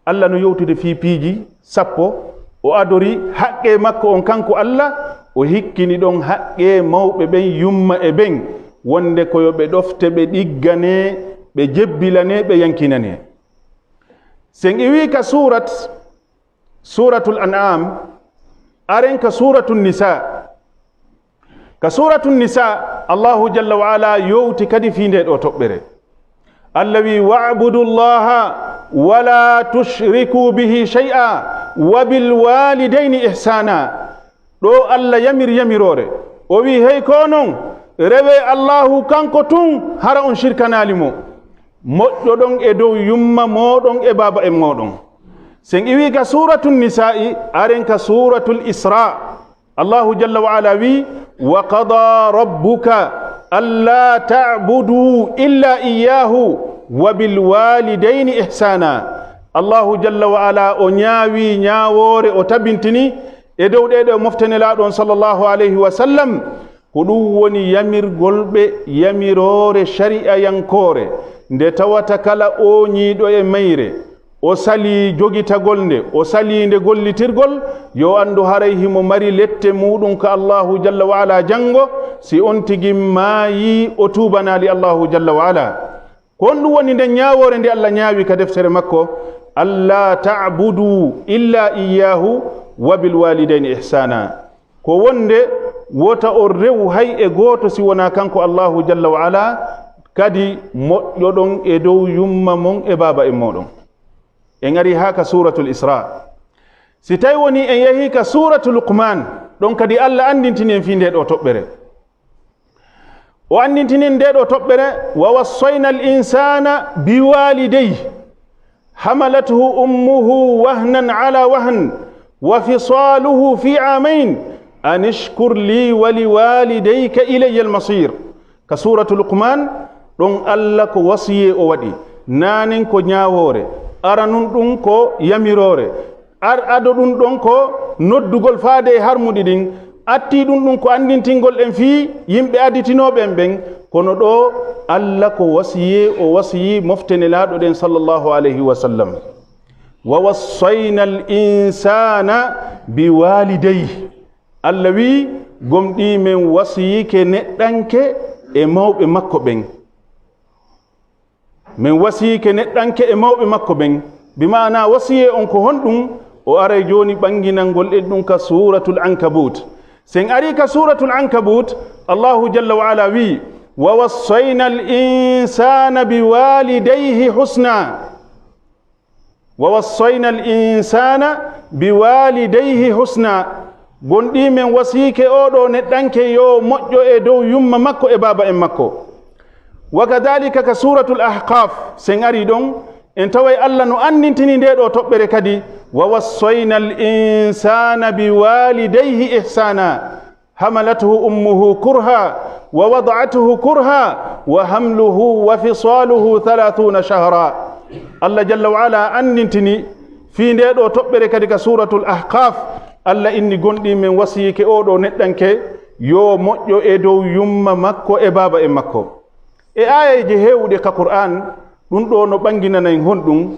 Alla no yewtude fii piiji sappo, o adori haqqee makko on kanko Alla, o hikkini ɗon haqqee mawɓe ɓen yumma e ɓen, wonde ko yo ɓe ɗofte ɓe ɗigganee, ɓe jebbilanee, ɓe yankinanee. Sen iwii ka suurat, Suuratul An'am, aren ka Suuratul Nisaa. Ka Suuratul Nisaa, Allahu jalla wa ala yewti kadi fii ndee ɗoo toɓɓere. Alla wi'i, "Wa'budu Llaaha wa laa tushrikuu bihi shay'a wa bil waalidayni ihsaana." Ɗoo Alla yamir yamiroore. O wi'i, "Hey ko non, rewee Allahu kanko tun, hara on shirkanaali mo. Moƴƴoɗon e dow yumma mooɗon e baaba en mooɗon." Sen iwii ka Suuratul Nisaa'i, aren ka Suuratul Israa. Allahu jalla wa ala wi'i, "Wa qadaa rabbuka allaa ta'buduu illaa iyyaahu wa bil waalidayni ihsaana." Allahu jalla wa ala o ñaawi ñaawoore, o tabintini e dow ɗee ɗoo mofte Nelaaɗo on sallallahu alayhi wa sallam, ko ɗum woni yamirgol ɓe yamiroore shari'ayankoore, nde tawata kala ooñiiɗo e mayre, o salii jogitagol nde, o salii nde gollitirgol, yo anndu haray himo mari lette muuɗum ka Allaahu jalla wa ala janngo, si on tigi maayii o tuubanaali Allaahu jalla wa ala. Ko honɗum woni nden ñaawoore nde Allah ñaawi ka deftere makko? "Allaa ta'buduu illaa iyyaahu wa bil waalidayni ihsaana." Ko wonde wota on rewu hay e gooto si wonaa kanko Allaahu jalla wa ala, kadi moƴƴoɗon e dow yumma mon e baaba en mooɗon. En arii haa ka Suuratul Israa. Si tawi woni en yahii ka Suuratu Luqmaan, ɗon kadi Allah anndintini en fii ndee ɗoo toɓɓere. O anndintini en ndee ɗoo toɓɓere, "Wa wassayna al insaana bi waalidayhi, hamalathu ummuhu wahnan ala wahn, wa fisaaluhu fi aamayn, an ishkur lii wa li waalidayka ilayya al masiir." Ka Suuratu Luqmaan, ɗon Allah ko wasiyee o waɗi. Naanen ko ñaawoore, aranun ɗum ko yamiroore. Ar ado ɗum ɗon ko noddugol faade e harmuɗi ɗin, attii ɗum ɗum ko anndintingol en fii yimɓe aditinooɓe en ɓen, kono ɗoo Alla ko wasiyee, o wasiyii mofte Nelaaɗo ɗen sallallahu alayhi wa sallam. "Wa wassayna al insaana bi waalidayhi." Alla wi'i, "Gomɗii men wasiyike neɗɗanke e mawɓe makko ɓen." Men wasiyike neɗɗanke e mawɓe makko ɓen. Bi maana wasiyee on ko honɗum? O aray jooni ɓanginangol en ɗum ka Suuratul Ankabuut. Sen arii ka Suuratul Ankabuut, Allaahu jalla wa ala wi'i, "Wa wassayna al insaana bi waalidayhi husna." "Wa wassayna al insaana bi waalidayhi husna." Gomɗii men wasiyike oo ɗoo neɗɗanke yo moƴƴo e dow yumma makko e baaba en makko. Wa kadaalika ka Suuratul Ahqaaf, sen arii ɗon, en taway Alla no anndintini ndee ɗoo toɓɓere kadi, "Wa wassayna al insaana bi waalidayhi ihsaana, hamalathu ummuhu kurha, wa wada'athu kurha, wa hamluhu wa fisaaluhu thalaathuuna shahra." Alla jalla wa ala anndintini Fii ndee ɗoo toɓɓere kadi ka Suuratul Ahqaaf, Alla inni gonɗii men wasiyike oo ɗoo neɗɗanke yo moƴƴo e dow yumma makko e baaba en makko. E aayeeje heewuɗe ka Qur'aan, ɗun ɗoo no ɓanginana en honɗun?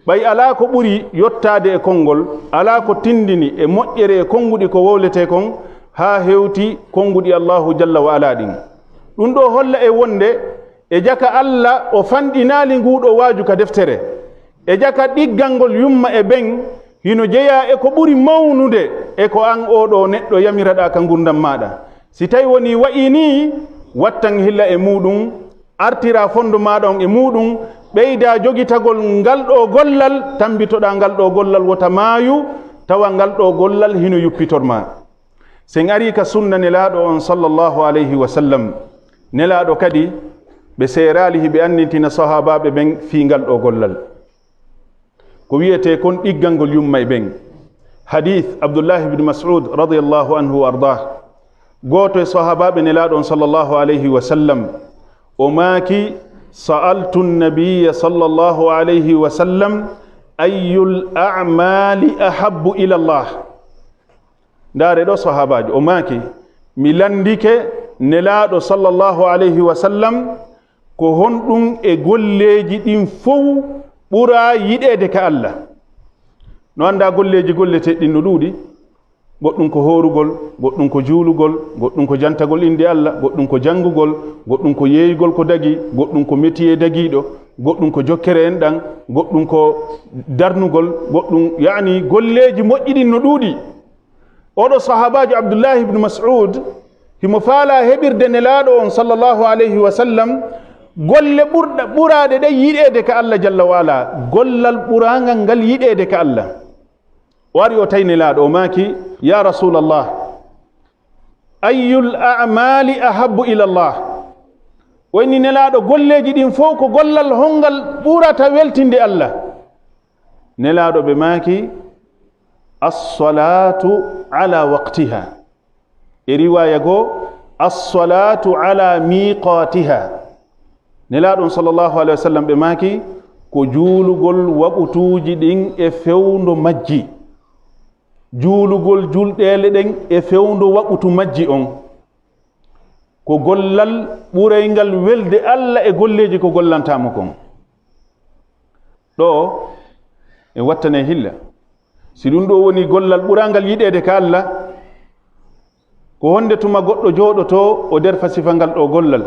Ɓay alaa ko ɓuri yottaade e konngol, alaa ko tinndini e moƴƴere e konnguɗi ko wowletee kon, haa hewti konnguɗi Allaahu jalla wa alaa ɗin. Ɗun ɗoo holla en wonde e jaka Alla o fanɗinaali nguu ɗoo waaju ka deftere. E jaka ɗiggangol yumma e ben, hino jeyaa e ko ɓuri mawnude e ko an oo ɗoo neɗɗo yamiraɗaa ka ngurndan maaɗa. Si tawi wonii wa'ii nii, wattan hilla e muuɗun, artiraa fondo maaɗa on e muuɗun, ɓeydaa jogitagol ngal ɗoo gollal, tammbitoɗaa ngal ɗoo gollal wota maayu, tawa ngal ɗoo gollal hino yuppitor maa. Sen arii ka sunna Nelaaɗo on sallallahu alayhi wa sallam, Nelaaɗo kadi, ɓe seeraali hiɓe anndintina sahaabaaɓe ɓen fii ngal ɗoo gollal. Ko wi'etee kon ɗiggangol yumma e ɓen. Hadiis Abdullahi ibn Mas'ud radiyallahu anhu wa ardaah. Gooto e sahaabaaɓe Nelaaɗo on sallallahu alayhi wa sallam, o maaki, "Sa'altu nabiyya sallallahu alayhi wa sallam, ayyul a'maali ahabbu ila Allah?" Ndaare ɗoo sahaabaajo, o maaki, "Mi lanndike Nelaaɗo sallallahu alayhi wa sallam, ko honɗun e golleeji ɗin fow ɓuraa yiɗeede ka Alla?" No anndaa golleeji golleteeɗi ɗin no ɗuuɗi, goɗɗun ko hoorugol, goɗɗun ko juulugol, goɗɗun ko jantagol innde Alla, goɗɗun ko janngugol, goɗɗun ko yeeyugol ko dagii, goɗɗun ko métier dagiiɗo, goɗɗun ko jokkere enɗan, goɗɗun ko darnugol, goɗɗun, yaani golleeji moƴƴi ɗin no ɗuuɗi. Oɗo sahaabaajo Abdullahi ibn Mas'ud, himo faalaa heɓirde Nelaaɗo on sallallahu alayhi wa sallam, golle ɓurɗa-, ɓuraaɗe ɗen yiɗeede ka Alla jalla wa ala, gollal ɓuraangal ngal yiɗeede ka Alla. O ari o tawi Nelaaɗo, o maaki, "Ya Rasulallah, ayyul a'maali ahabbu ila Allah?" O inni Nelaaɗo, golleeji ɗin fow ko gollal hongal ɓurata weltinde Alla? Nelaaɗo ɓe maaki, "As-salaatu ala waqtiha." E riwaaya goo, "As-salaatu ala miqaatiha." Nelaaɗo on sallallahu alayhi wa sallam ɓe maaki, "Ko juulugol waqutuuji ɗin e fewndo majji." Juulugol julɗeele ɗen e fewndo waqutu majji on. Ko gollal ɓurayngal welde Alla e golleeji ko gollantaa mo kon. Ɗoo, en wattanee hilla. Si ɗun ɗoo woni gollal ɓuraangal yiɗeede ka Alla, ko honde tuma goɗɗo jooɗotoo o derfa sifa ngal ɗoo gollal,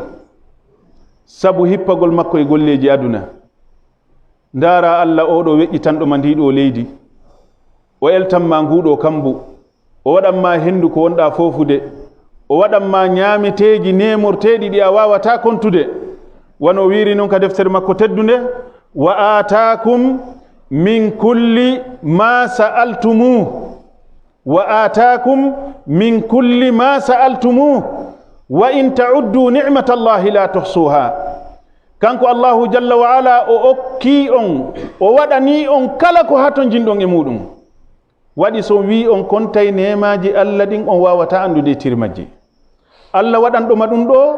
sabu hippagol makko e golleeji aduna? Ndaaraa Alla oo ɗoo weƴƴitanɗo ma ndii ɗoo leydi, o eltan ma nguu ɗoo kambu, o waɗan ma henndu ko wonɗaa foofude, o waɗan ma ñaameteeji neemorteeɗi ɗi a waawataa kontude. Wano o wiiri non ka deftere makko teddunde, "Wa aataakum min kulli ma sa'altumuh, wa aataakum min kulli ma sa'altumuh, wa in ta'uddu ni'matallahi la tuhsuha." Kanko Allahu jalla wa ala o okkii on, o waɗanii on kala ko hatonjinɗon e muuɗum. Waɗi so on wi'i on kontay neemaaji Alla ɗin, on waawataa anndude e tiri majji. Alla waɗanɗo ma ɗun ɗoo,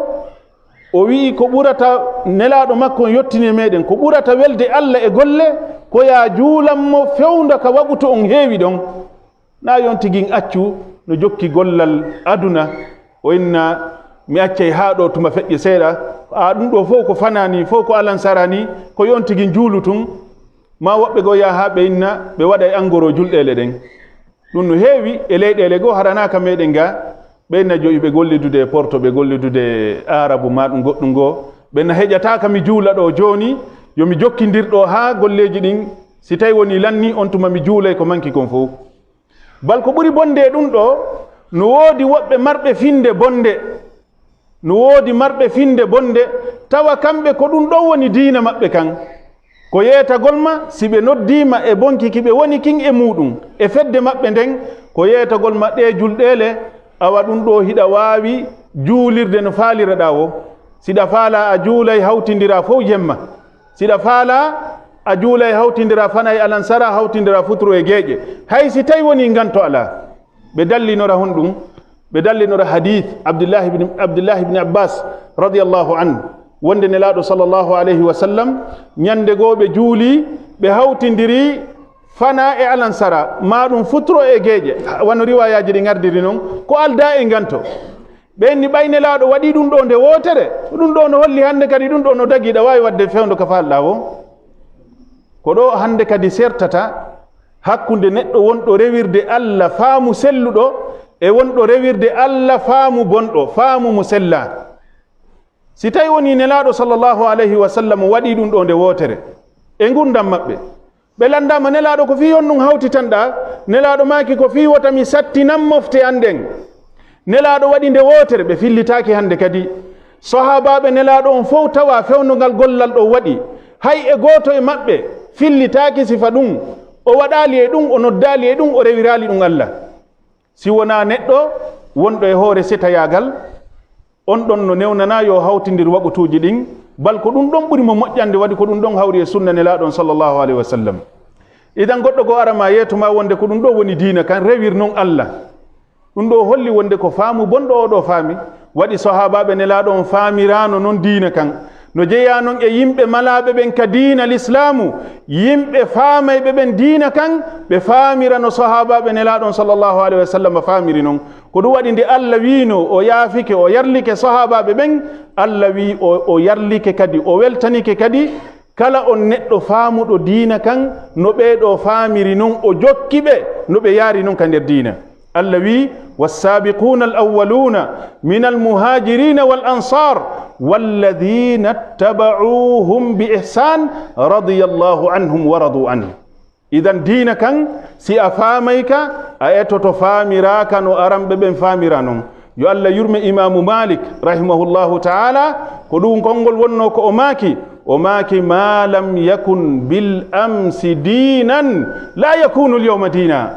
o wi'i ko ɓurata Nelaaɗo makko on yottini e meɗen, ko ɓurata welde Alla e golle, ko yaa juulan mo fewndo ka waqutu on heewi ɗon. Naa yo on tigi accu no jokki gollal aduna, o inna, "Mi accay haa ɗoo tuma feƴƴe seeɗa, a ɗun ɗoo fow ko fanaani, fow ko alansaraani, ko yo on tigi juulu tun." Maa woɓɓe goo yaha haa ɓe inna ɓe waɗay angoroo julɗeele ɗen. Ɗun no heewi e leyɗeele goo, hara naa ka meɗen gaa. Ɓe inna joyi ɓe gollidude e Porto, ɓe gollidude e Aarabu maa ɗun goɗɗun goo. Ɓe inna heƴataa ka mi juula ɗoo jooni, yo mi jokkindir ɗoo haa golleeji ɗin. Si tawi wonii lannii, on tuma mi juulay ko manki kon fow. Bal ko ɓuri bonde e ɗun ɗoo, no woodi woɓɓe marɓe finde bonde. No woodi marɓe finde bonde, tawa kamɓe ko ɗun ɗon woni diina maɓɓe kan. Ko yeetagol ma, si ɓe noddii ma e bonki ki ɓe woni kin e muuɗum, e fedde maɓɓe nden, ko yeetagol ma ɗee julɗeele, awa ɗun ɗoo hiɗa waawi juulirde no faaliraɗaa woo. Si ɗa faalaa a juulay hawtindiraa fow jemma. Si ɗa faalaa a juulay hawtindiraa fanay alansara, hawtindiraa futuro e geeƴe. Hay si tawi wonii nganto alaa. Ɓe dallinora honɗum? Ɓe dallinora hadiis Abdullahi ibn, Abdullahi ibn Abbas radiyallahu anhu, wonde Nelaaɗo sallallahu alayhi wa sallam, ñande goo ɓe juulii, ɓe hawtindiri fana e alansara, ma ɗum futuro e geeƴe, wano riwayaaji ɗi ngardiri non, ko aldaa e nganto. Ɓen ni ɓay Nelaaɗo waɗii ɗum ɗoo nde wootere, ɗum ɗoo no holli hannde kadi ɗum ɗoo no dagii, ɗa waawi waɗde fewndo ka faalɗaa woo. Ko ɗoo hannde kadi sertata hakkunde neɗɗo wonɗo rewirde Alla faamu selluɗo e wonɗo rewirde Alla faamu bonɗo, faamu mo sellaa. Si tawi wonii Nelaaɗo sallallahu alayhi wa sallam waɗii ɗum ɗoo nde wootere e ngurndan maɓɓe, ɓe lanndaama, Nelaaɗo, ko fii honɗum hawtitanɗaa? Nelaaɗo maaki, ko fii wota mi sattinan mofte an ɗen. Nelaaɗo waɗi nde wootere, ɓe fillitaaki hannde kadi. Sahaabaaɓe Nelaaɗo on fow tawa fewndo ngal gollal ɗoo waɗi. Hay e gooto e maɓɓe fillitaaki sifa ɗum. O waɗaali e ɗum, o noddaali e ɗum, o rewiraali ɗum Alla. Si wonaa neɗɗo wonɗo e hoore setayaagal, on ɗon no newnanaa yo hawtindir waqutuuji ɗin, bal ko ɗum ɗon ɓuri mo moƴƴande, waɗi ko ɗum ɗon hawri e sunna Nelaaɗo on sallallahu alayhi wa sallam. Idan goɗɗo goo ara ma yeeto ma wonde ko ɗum ɗoo woni diina kan, rewir non Alla. Ɗum ɗoo holli wonde ko faamu bonɗo oo ɗoo faami, waɗi sahaabaaɓe Nelaaɗo on faamiraano non diina kan. No jeyaa non e yimɓe malaaɓe ɓen ka diina Lislaamu, yimɓe faamayɓe ɓen diina kan, ɓe faamira no sahaabaaɓe Nelaaɗo on sallallahu alayhi wa sallam faamiri non. Ko ɗum waɗi nde Alla wiino o yaafike, o yarlike sahaabaaɓe ɓen, Alla wii o, o yarlike kadi, o weltanike kadi kala on neɗɗo faamuɗo diina kan no ɓee ɗoo faamiri non, o jokki ɓe no ɓe yaari non ka nder diina. Alla wii, والسابقون الأولون من المهاجرين والأنصار والذين اتبعوهم بإحسان رضي الله عنهم ورضوا عنه. Idan diina kan, si a faamay ka, a etoto faamiraaka no aranɓe ɓen faamira non. Yo Alla yurme Imaamu Maalik, rahimahullahu ta'ala, ko ɗum konngol wonnoo ko o maaki. O maaki, ما لم يكن بالأمس دينا لا يكون اليوم دينا.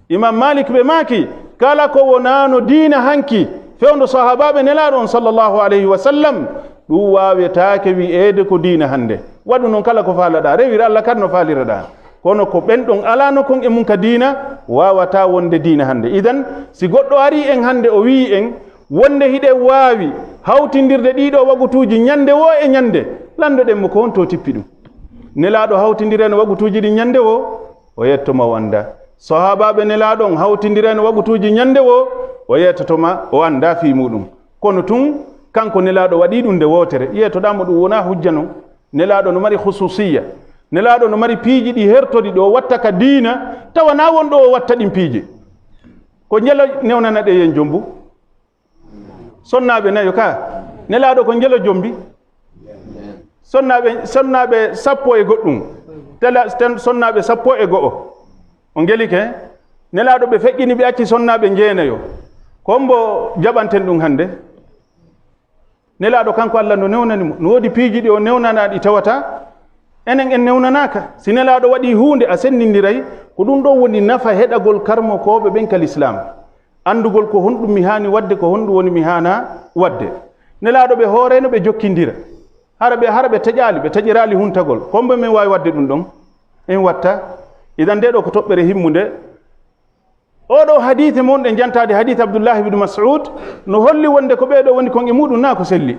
Imam Malik ɓe maaki, kala ko wonaano diina hanki, fewndo sahaabaaɓe Nelaaɗo on sallallahu alayhi wa sallam, ɗum waawetaake wi'eede ko diina hannde. Waɗu non kala ko faalaɗaa, rewir Alla kadi no faaliraɗaa. Kono ko ɓen ɗon alaano kon e mun ka diina, waawataa wonde diina hannde. Idan, si goɗɗo arii en hannde o wi'i en, wonde hiɗen waawi hawtindirde ɗii ɗoo waqutuuji ñannde woo e ñannde, lanndoɗen mo ko honto o tippi ɗum. Nelaaɗo hawtindireno waqutuuji ɗin ñannde woo, o yetto ma o anndaa. Sahaabaaɓe Nelaaɗo on hawtindireno waqutuuji ñannde woo, o yettoto ma o anndaa fii muuɗum. Kono tun, kanko Nelaaɗo waɗii ɗum nde wootere, yeetoɗaa mo ɗum wonaa hujja non. Nelaaɗo no mari khususiyya. Nelaaɗo no mari piiji ɗi hertori ɗo watta ka diina, tawa naa won ɗo o watta ɗin piiji. Ko njelo newnana ɗe yen jombu? Sonnaaɓe nayo ka, Nelaaɗo ko njelo jombi? Sonnaaɓe, sonnaaɓe sappo e goɗɗum, tela-, ten-, sonnaaɓe sappo e go'o. O ngelike, Nelaaɗo ɓe feƴƴini, ɓe acci sonnaaɓe njeenayo. Ko hombo jaɓanten ɗum hannde? Nelaaɗo kanko Alla no newnani mo. No woodi piiji ɗi o newnanaa ɗi tawata enen en newnanaaka. Si Nelaaɗo waɗii huunde a senndindiray, ko ɗum ɗon woni nafa heɗagol karmokooɓe ɓen ka lislaam. Anndugol ko honɗum mi haani waɗde, ko honɗum woni mi haanaa waɗde. Nelaaɗo ɓe hoorayno ɓe jokkindira. Hara ɓe, hara ɓe taƴaali, ɓe taƴiraali huntagol. Ko hombo men waawi waɗde ɗum ɗon? En watta. Idan nde ɗo ko toɓɓere himmunde. Oo ɗoo hadiise mon ɗe jantaade hadiise Abdullahi ibn Mas'ud no holli wonde ko ɓee ɗoo woni kon e muuɗum naa ko selli.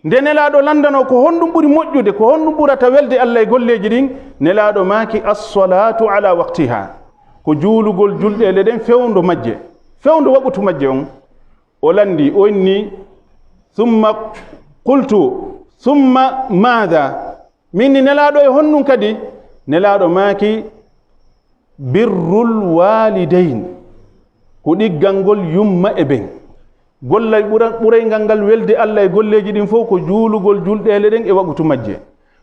Nde Nelaaɗo lanndano ko honɗum ɓuri moƴƴude, ko honɗum ɓurata welde Alla e golleeji ɗin, Nelaaɗo maaki, "As-salaatu ala waqtiha." Ko juulugol julɗeele ɗen fewndo majje, fewndo waqutu majje on. O lanndi, o inni, "Summa qultu, summa maada?" Min ni Nelaaɗo e honɗum kadi? Nelaaɗo maaki, "Birrul waalidayn." Ko ɗiggangol yumma e ben. Gollal ɓura-, ɓurayngal ngal welde Alla e golleeji ɗin fof ko juulugol julɗeele ɗen e waqutu majje.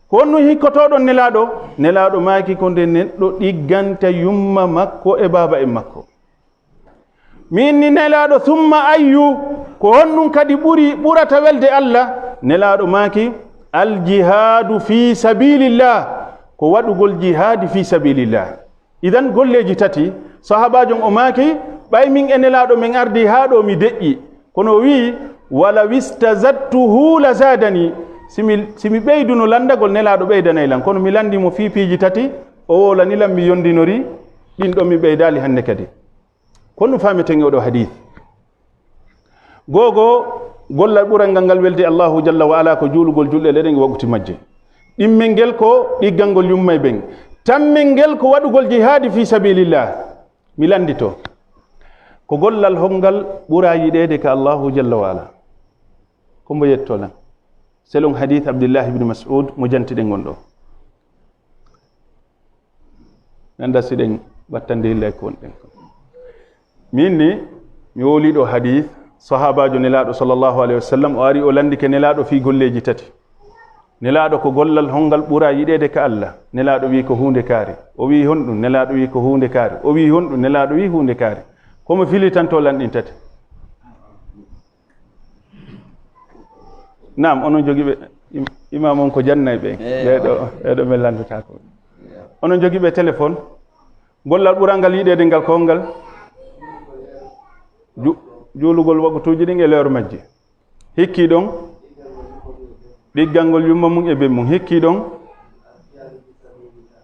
Ko honɗum hikkotooɗon Nelaaɗo? Nelaaɗo maaki ko nde neɗɗo ɗigganta yumma makko e baaba en makko. Min ni Nelaaɗo, "Summa ayyu?" Ko honɗum kadi ɓuri, ɓurata welde Alla? Nelaaɗo maaki, "Al jihaadu fi sabilillah." Ko waɗugol jihaadi fi sabilillah. Idan golleeji tati, sahaabaajo on o maaki, "Ɓay min e Nelaaɗo men ardii haa ɗo mi deƴƴi." Kono o wi'i, "Walaw istazadtuhu la zaadani." Si mi, si mi ɓeyduno lanndagol, Nelaaɗo ɓeydanay lan. Kono mi lanndii mo fii piiji tati, o wowlani lan, mi yondinori ɗin ɗon, mi ɓeydaali hannde kadi. Ko honɗum faameten e oo ɗoo hadiis? Go'o, gollal ɓural ngal, ngal welde Allaahu jalla wa ala ko juulugol julɗeele ɗen e waquti majje. Ɗimmel ngel ko ɗiggangol yumma e ben. Tammel ngel ko waɗugol jihaadi fi sabilillah. Mi lanndito. Ko gollal honngal ɓura yiɗeede ka Allahu jalla wa ala? Ko mbo yetto lan? Selon hadith Abdullah ibn Mas'ud mo jantiɗen ngon ɗo. Mi anndaa si ɗen wattande hilla e ko wonɗen ko. Min ni, mi wowlii ɗo hadith, sahaabaajo Nelaaɗo sallallahu alayhi wa sallam, o ari o lanndike Nelaaɗo fii golleeji tati. Nelaaɗo ko gollal honngal ɓura yiɗeede ka Allah? Nelaaɗo wii ko huunde kaari. O wii honɗum? Nelaaɗo wii ko huunde kaari. O wii honɗum? Nelaaɗo wii huunde kaari. Ko mo filitanto lan ɗin tati? Naam, onon jogiiɓe, im-, imam on ko jannay ɓe. Eewa. Ɓee ɗo, ɓee ɗo min lanndata ko. Onon jogiiɓe téléphone, gollal ɓural ngal yiɗeede ngal ko ngal? Ju-, juulugol waqtuuji ɗin e lewru majji. Hikki ɗon? Ɗiggangol yumma mum e ben mum. Hikki ɗon?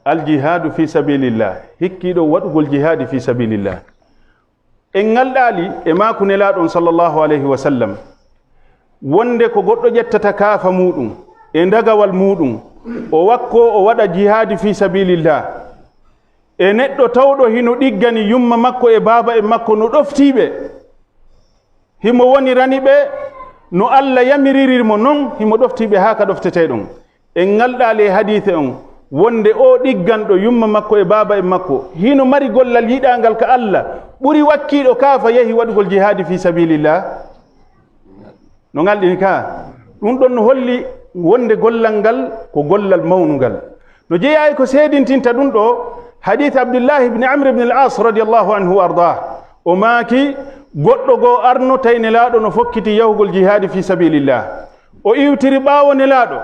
Al jihaadu fi sabilillah. Hikki ɗon waɗugol jihaadi fi sabilillah. En ngalɗaali e maaku Nelaaɗo on sallallahu alayhi wa sallam, wonde ko goɗɗo ƴettata kaafa muuɗum e ndagawal muuɗum, o wakkoo o waɗa jihaadi fi sabilillah. E neɗɗo tawɗo hino ɗiggani yumma makko e baaba en makko no ɗoftii ɓe, himo wonirani ɓe no Allah yamiriri mo non, himo ɗoftii ɓe haa ka ɗoftetee ɗon. En ngalɗaali e hadiise on, wonde oo ɗigganɗo yumma makko e baaba en makko, hino mari gollal yiɗaangal ka Allah, ɓuri wakkiiɗo kaafa yahi waɗugol jihaadi fi sabilillah? No ngalɗini ka? Ɗum ɗon no holli wonde gollal ngal ko gollal mawnungal. No jeyaa e ko seedintinta ɗum ɗo, hadiis Abdullahi ibn Amr ibn al-As radiyallahu anhu wa ardaah. O maaki, goɗɗo goo arno tawi Nelaaɗo no fokkiti yahugol jihaadi fi sabilillah. O iwtiri ɓaawo Nelaaɗo.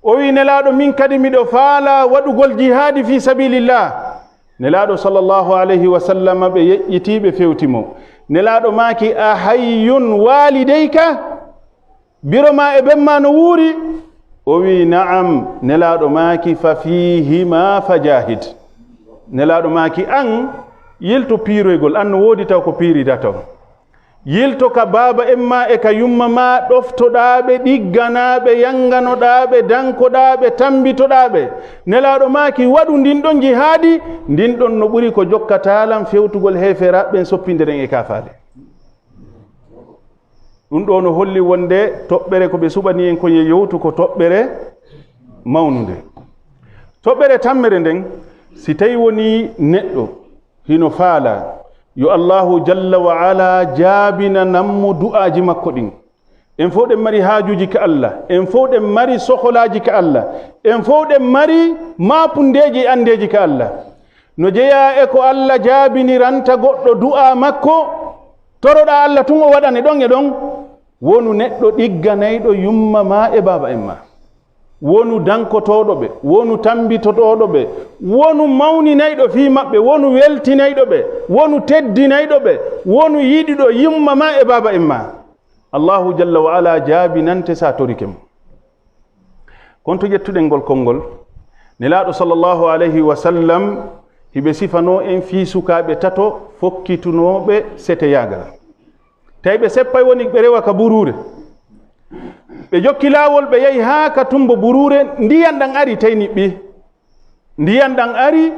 O wi'i, Nelaaɗo, min kadi miɗo faalaa waɗugol jihaadi fi sabilillah. Nelaaɗo sallallahu alayhi wa sallam ɓe yeƴƴitii, ɓe fewti mo. Nelaaɗo maaki, a hayyun walidayka? Biro maa e ben maa no wuuri? O wi'i, na'am. Nelaaɗo maaki, fa fiihima fajahid. Nelaaɗo maaki, an, yilto piiroygol, an no woodi taw ko piirida taw. Yilto ka baaba en maa e ka yumma maa, ɗoftoɗaa ɓe, ɗigganaa ɓe, yannganoɗaa ɓe, dankoɗaa ɓe, tammbitoɗaa ɓe. Nelaaɗo maaki, waɗu ndin ɗon jihaadi, ndin ɗon no ɓuri ko jokkataa lan fewtugol heeferaaɓe ɓen, soppinderen e kaafaale. Ɗum ɗoo no holli wonde toɓɓere ko ɓe suɓanii en kon e yewtu ko toɓɓere mawnunde. Toɓɓere tammere nden, si tawi wonii neɗɗo hino faalaa yo Allaahu jalla wa ala jaabinanan mo du'aaji makko ɗin. En fow ɗen mari haajuuji ka Allah, en fow ɗen mari sokolaaji ka Allah, en fow ɗen mari maapundeeji e anndeeji ka Allah. No jeyaa e ko Allah jaabiniranta goɗɗo du'aa makko, toroɗaa Allah tun o waɗane ɗon e ɗon. Wonu neɗɗo ɗigganayɗo yumma maa e baaba en maa. Wonu dankotooɗo ɓe, wonu tammbitotooɗo ɓe, wonu mawninayɗo fii maɓɓe, wonu weltinayɗo ɓe, wonu teddinayɗo ɓe, wonu yiɗuɗo yumma maa e baaba en maa. Allaahu jalla wa ala jaabinante si a torike mo. Kon to ƴettuɗen ngol konngol, Nelaaɗo sallallahu alayhi wa sallam hiɓe sifanoo en fii sukaaɓe tato fokkitunooɓe seteyaagal. Tawi ɓe seppay woni ɓe rewa ka buruure. Ɓe jokki laawol, ɓe yahi haa ka tumbo buruure, ndiyan ɗan ari, tawi niɓɓii. Ndiyan ɗan ari,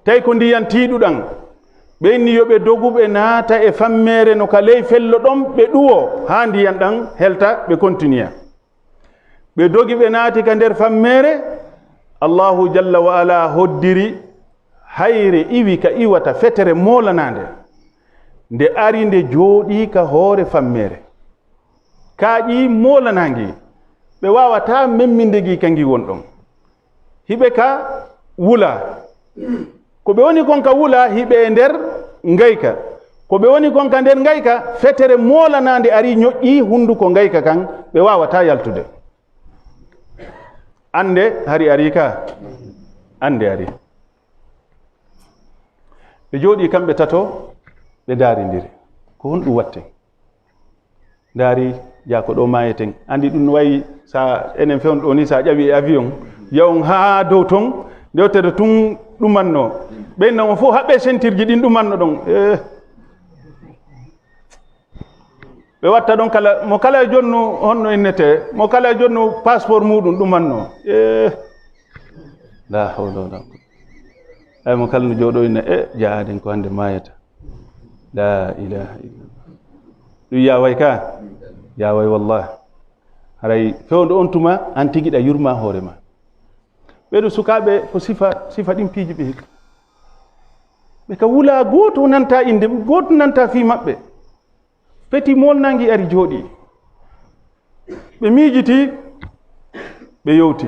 tawi ko ndiyan tiiɗuɗan. Ɓe inni yo ɓe dogu, ɓe naata e fammeere no ka ley fello ɗon, ɓe ɗuwoo haa ndiyan ɗan helta, ɓe kontiniya. Ɓe dogi, ɓe naati ka nder fammeere. Allaahu jalla wa ala hoddiri hayre iwi ka iwata fetere moolanaande. Nde ari, nde jooɗii ka hoore fammeere. Kaaƴi moolanaa ngi. Ɓe waawataa memminde ngi ka ngi won ɗon. Hiɓe ka wula. Ko ɓe woni kon ka wula, hiɓe e nder ngayka. Ko ɓe woni kon ka nder ngayka, fetere moolanaande ari, ñoƴƴii hunnduko ngayka kan, ɓe waawataa yaltude. Annde hari ari ka. Annde ari. Ɓe jooɗii kamɓe tato, ɓe ndaarindiri. Ko honɗum watte? Ndaari, jaa ko ɗo maayeten. Anndi ɗum no wayi, sa enen fewndo ɗo ni, sa ƴawi e avion, yawon haa dow ton, ndewtere tun ɗumanno. Ɓen non fof haɓɓe sentirji ɗin ɗumanno ɗon. Eh. Ɓe watta ɗon kala, mo kala e jonnu honno innete, mo kala e jonnu passeport muɗum ɗumanno. Eh. La hawla wala quwwata. Ay mo kala no jooɗo ina e jaaden ko hannde maayata. La ilaha illallah. Ɗum yaway ka? Yaway wallah. Haray fewndo on tuma an tigi ɗa yurma hoore ma. Ɓeɗo sukaaɓe ko sifa, sifa ɗin piiji ɓe hikka. Ɓe ka wula gooto nanta inde, gooto nanta fii maɓɓe. Peti mool nangi ari jooɗi. Ɓe miijiti, ɓe yewti.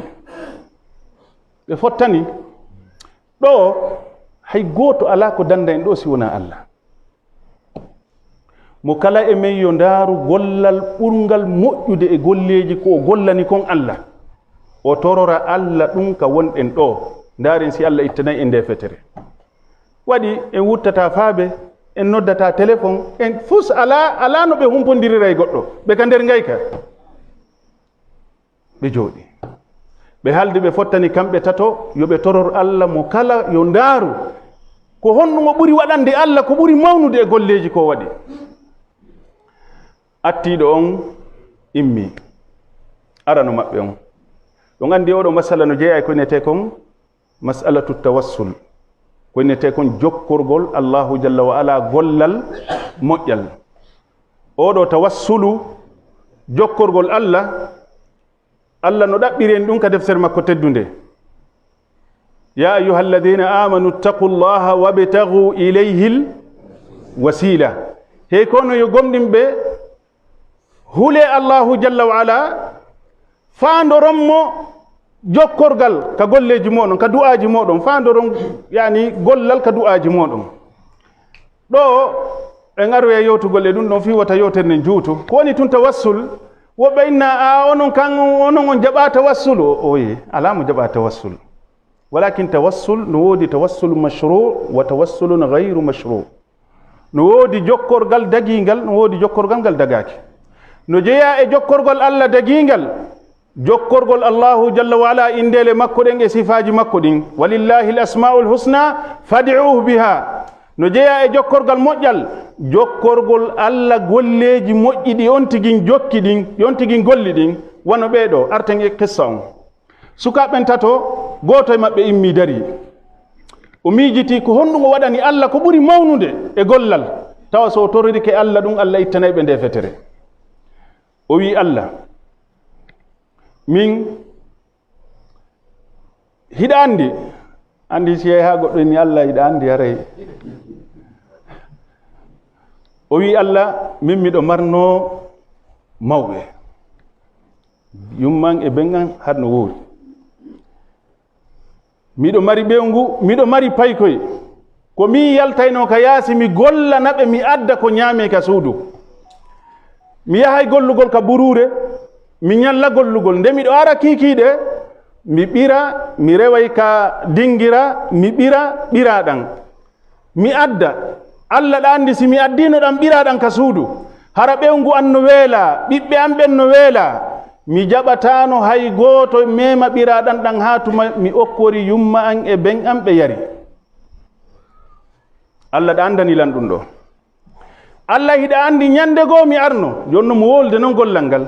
Ɓe fottani. Ɗo hay gooto alaa ko danda en ɗo si wonaa Allah. Mo kala e men yo ndaaru gollal ɓurngal moƴƴude e golleeji ko o gollani kon Allah. O torora Allah ɗum ka wonɗen ɗo. Ndaaren si Allah ittanay en nde fetere. Waɗi en wuttata faabe, en noddata telefon, en fus alaa, alaa no ɓe humpondirira e goɗɗo. Ɓe ka nder ngayka. Ɓe jooɗi. Ɓe haldi ɓe fottani kamɓe tato, yo ɓe toror Allah mo kala yo ndaaru. Ko honɗum o ɓuri waɗande Allah ko ɓuri mawnude e golleeji ko waɗi? Attiiɗo on immi. Arano maɓɓe on. Ɗon anndi oɗo masala no jeyaa e ko inetee kon mas'alatu tawassul. Ko inetee kon jokkorgol Allahu jalla wa ala gollal moƴƴal. Oɗo tawassulu, jokkorgol Allah, Allah no ɗaɓɓiri en ɗum ka deftere makko teddunde. Ya ayyuha alladhina amanu ittaqullaha wabtaghu ilayhil wasila. Hey kono yo gomɗinɓe, hule Allahu jalla wa ala, faandoron mo jokkorgal ka golleeji moɗon, ka du'aaji moɗon, faandoron yani gollal ka du'aaji moɗon. Ɗo en aroya yewtugol e ɗum ɗon fii wata yewtere nden juutu. Ko woni tun tawassul? Woɓɓe inna, a onon kan, onon on jaɓa tawassul? O, oye, alaa mo jaɓa tawassul. Walakin tawassul, no woodi tawassulu mashru' wa tawassulun ghayru mashru'. No woodi jokkorgal dagiingal, no woodi jokkorgal ngal dagaaki. No jeyaa e jokkorgal Allah dagiingal, jokkorgol Allahu jalla wa ala indeele makko ɗen e sifaaji makko ɗin. Walillahi al-asma'ul husna fad'uhu biha. No jeyaa e jokkorgal moƴƴal, jokkorgol Allah golleeji moƴƴi ɗi on tigin jokki ɗin, ɗi on tigin golli ɗin, wano ɓee ɗo, arten e qissa on. Sukaaɓe ɓen tato, gooto e maɓɓe immii darii. O miijitii ko honɗum o waɗani Allah ko ɓuri mawnude e gollal, tawa so o toririke Allah ɗum, Allah ittanay ɓe nde fetere. O wi'i Allah, min hiɗa anndi, anndi si yahi haa goɗɗo inni Allah hiɗa anndi haray. O wi'i Allah, min miɗo marnoo mawɓe. Yumman e ben an har no woori. Miɗo mari ɓewngu, miɗo mari paykoy. Ko min yaltaynoo ka yaasi, mi gollana ɓe, mi adda ko ñaamee ka suudu. Mi yahay gollugol ka buruure, mi ñalla gollugol. Nde miɗo ara kiikiiɗe, mi ɓira, mi reway ka dingira, mi ɓira, ɓiraaɗan. Mi adda. Allah ɗa anndi si mi addiino ɗan ɓiraaɗan ka suudu, hara ɓewngu an no weelaa, ɓiɓɓe an ɓen no weelaa, mi jaɓataano hay gooto meema ɓiraaɗan ɗan haa tuma mi okkori yumma an e ben an ɓe yari. Allah ɗa anndani lan ɗum ɗo. Allah hiɗa anndi ñannde goo mi arno, jonno mo wolde non gollal ngal.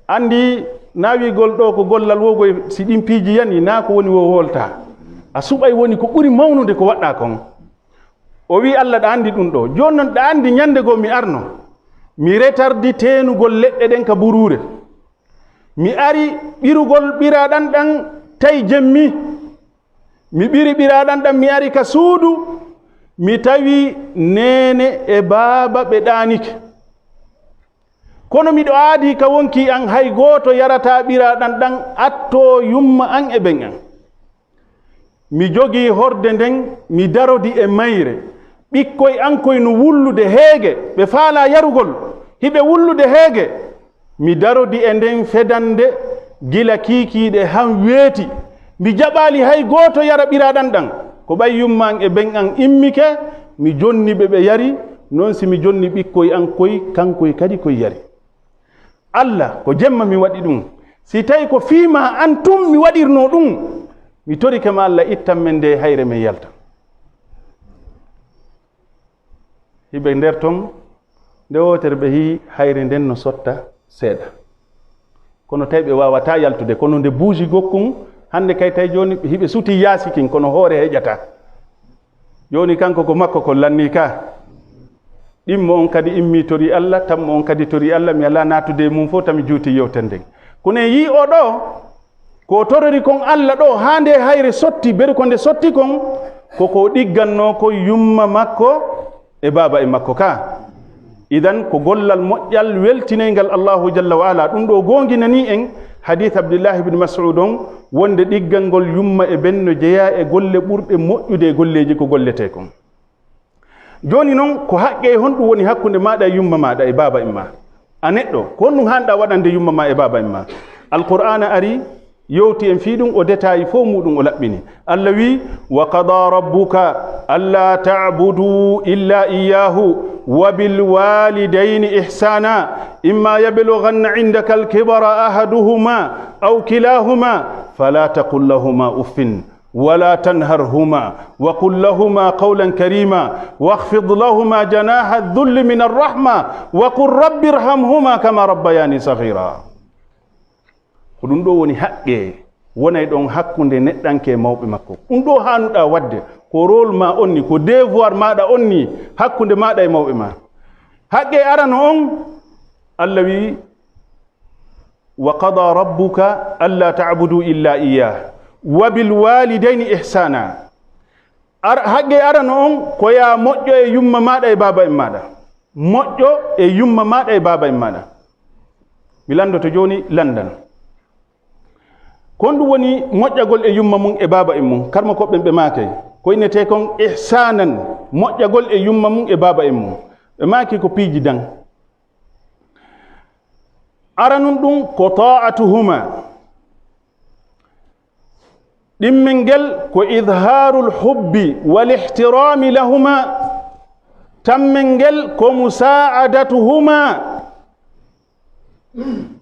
Anndi naawigol ɗo ko gollal wogoy, si ɗin piiji yani, naa ko woni wo wolta. A suɓay woni ko ɓuri mawnude ko waɗɗaa kon. O wi'i Allah ɗa anndi ɗum ɗo. Jooni non ɗa anndi ñannde goo mi arno. Mi retardi teenugol leɗɗe ɗen ka buruure. Mi ari ɓirugol ɓiraaɗan ɗan tawi jemmi. Mi ɓiri ɓiraaɗan ɗan, mi ari ka suudu, mi tawi neene e baaba ɓe ɗaanike. Kono miɗo aadii ka wonkii an, hay gooto yarataa ɓiraaɗan ɗan attoo yumma an e ben an. Mi jogii horde nden, mi darodi e mayre. Ɓikkoy an koy no wullude heege, ɓe faalaa yarugol, hiɓe wullude heege. Mi darodi e nden fedande gila kiikiiɗe han weeti. Mi jaɓaali hay gooto yara ɓiraaɗan ɗan. Ko ɓay yumma an e ben an immike, mi jonni ɓe, ɓe yari, non si mi jonni ɓikkoy an koy, kankoy kadi koy yari. Allah, ko jemma mi waɗi ɗum. Si tawi ko fii maa an tun mi waɗirnoo ɗum, mi torike ma Allah, ittan men nde hayre men yalta. Hiɓe nder ton, nde wootere ɓe hii hayre nden no sotta seeɗa. Kono tawi ɓe waawataa yaltude, kono nde buuji gokkun, hannde kay tawi jooni hiɓe sutii yaasi kin, kono hoore heƴataa. Jooni kanko ko makko ko lanni ka. Ɗimmo on kadi immi tori Allah, tammo on kadi tori Allah, mi alaa naatude e mum fof, tami juuti yewtere nden. Kono en yii o ɗo, ko torori kon Allah ɗo, haa nde hayre sotti, beru ko nde sotti kon, ko ko ɗiggannoo ko yumma makko e baaba e makko ka. Idan, ko gollal moƴƴal weltinoyngal Allahu jalla wa ala. Ɗum ɗo goonginanii en hadith Abdullahi ibn Mas'ud on, wonde ɗiggangol yumma e ben no jeyaa e golle ɓurɗe moƴƴude e golleeji ko golletee kon. Jooni non, ko haqqe honɗum woni hakkunde maaɗa e yumma maaɗa e baaba en ma? A neɗɗo, ko honɗum haanɗa waɗande yumma ma e baaba en ma? Alqur'aana ari, yowti en fii ɗum, o detaayi fof muuɗum o laɓɓini. Allah wi, "Wa qada rabbuka alla ta'budu illa iyyahu wa bil walidayni ihsana, imma yablughanna indaka al-kibara ahaduhuma aw kilahuma fala taqul lahuma uffin." ولا تنهرهما وقل لهما قولا كريما واخفض لهما جناح الذل من الرحمة وقل رب ارحمهما كما ربياني صغيرا. Ko ɗum ɗo woni haqqe wonay ɗon hakkunde neɗɗanke e mawɓe makko. Ɗum ɗo haanuɗaa waɗde, ko rôle ma on ni, ko devoir maaɗa on ni, hakkunde maaɗa e mawɓe ma. Haqqe arano on, Allah wi, "Wa qada rabbuka alla ta'budu illa iyyah, wa bil walidayni ihsana." Ar-, haqqe arano on ko yaa moƴƴo e yumma maaɗa e baaba en maaɗa. Moƴƴo e yumma maaɗa e baaba en maaɗa. Mi lanndoto jooni lanndan. Ko honɗum woni moƴƴagol e yumma mum e baaba en mum? Karma ko ɓen ɓe maakay. Ko innetee kon ihsanan, moƴƴagol e yumma mum e baaba en mum. Ɓe maaki ko piiji dan. Aranun ɗum ko ta'atuhuma. Ɗimmel ngel ko idharul hubbi wal ihtirami lahuma. Tammel ngel ko musa'adatuhuma.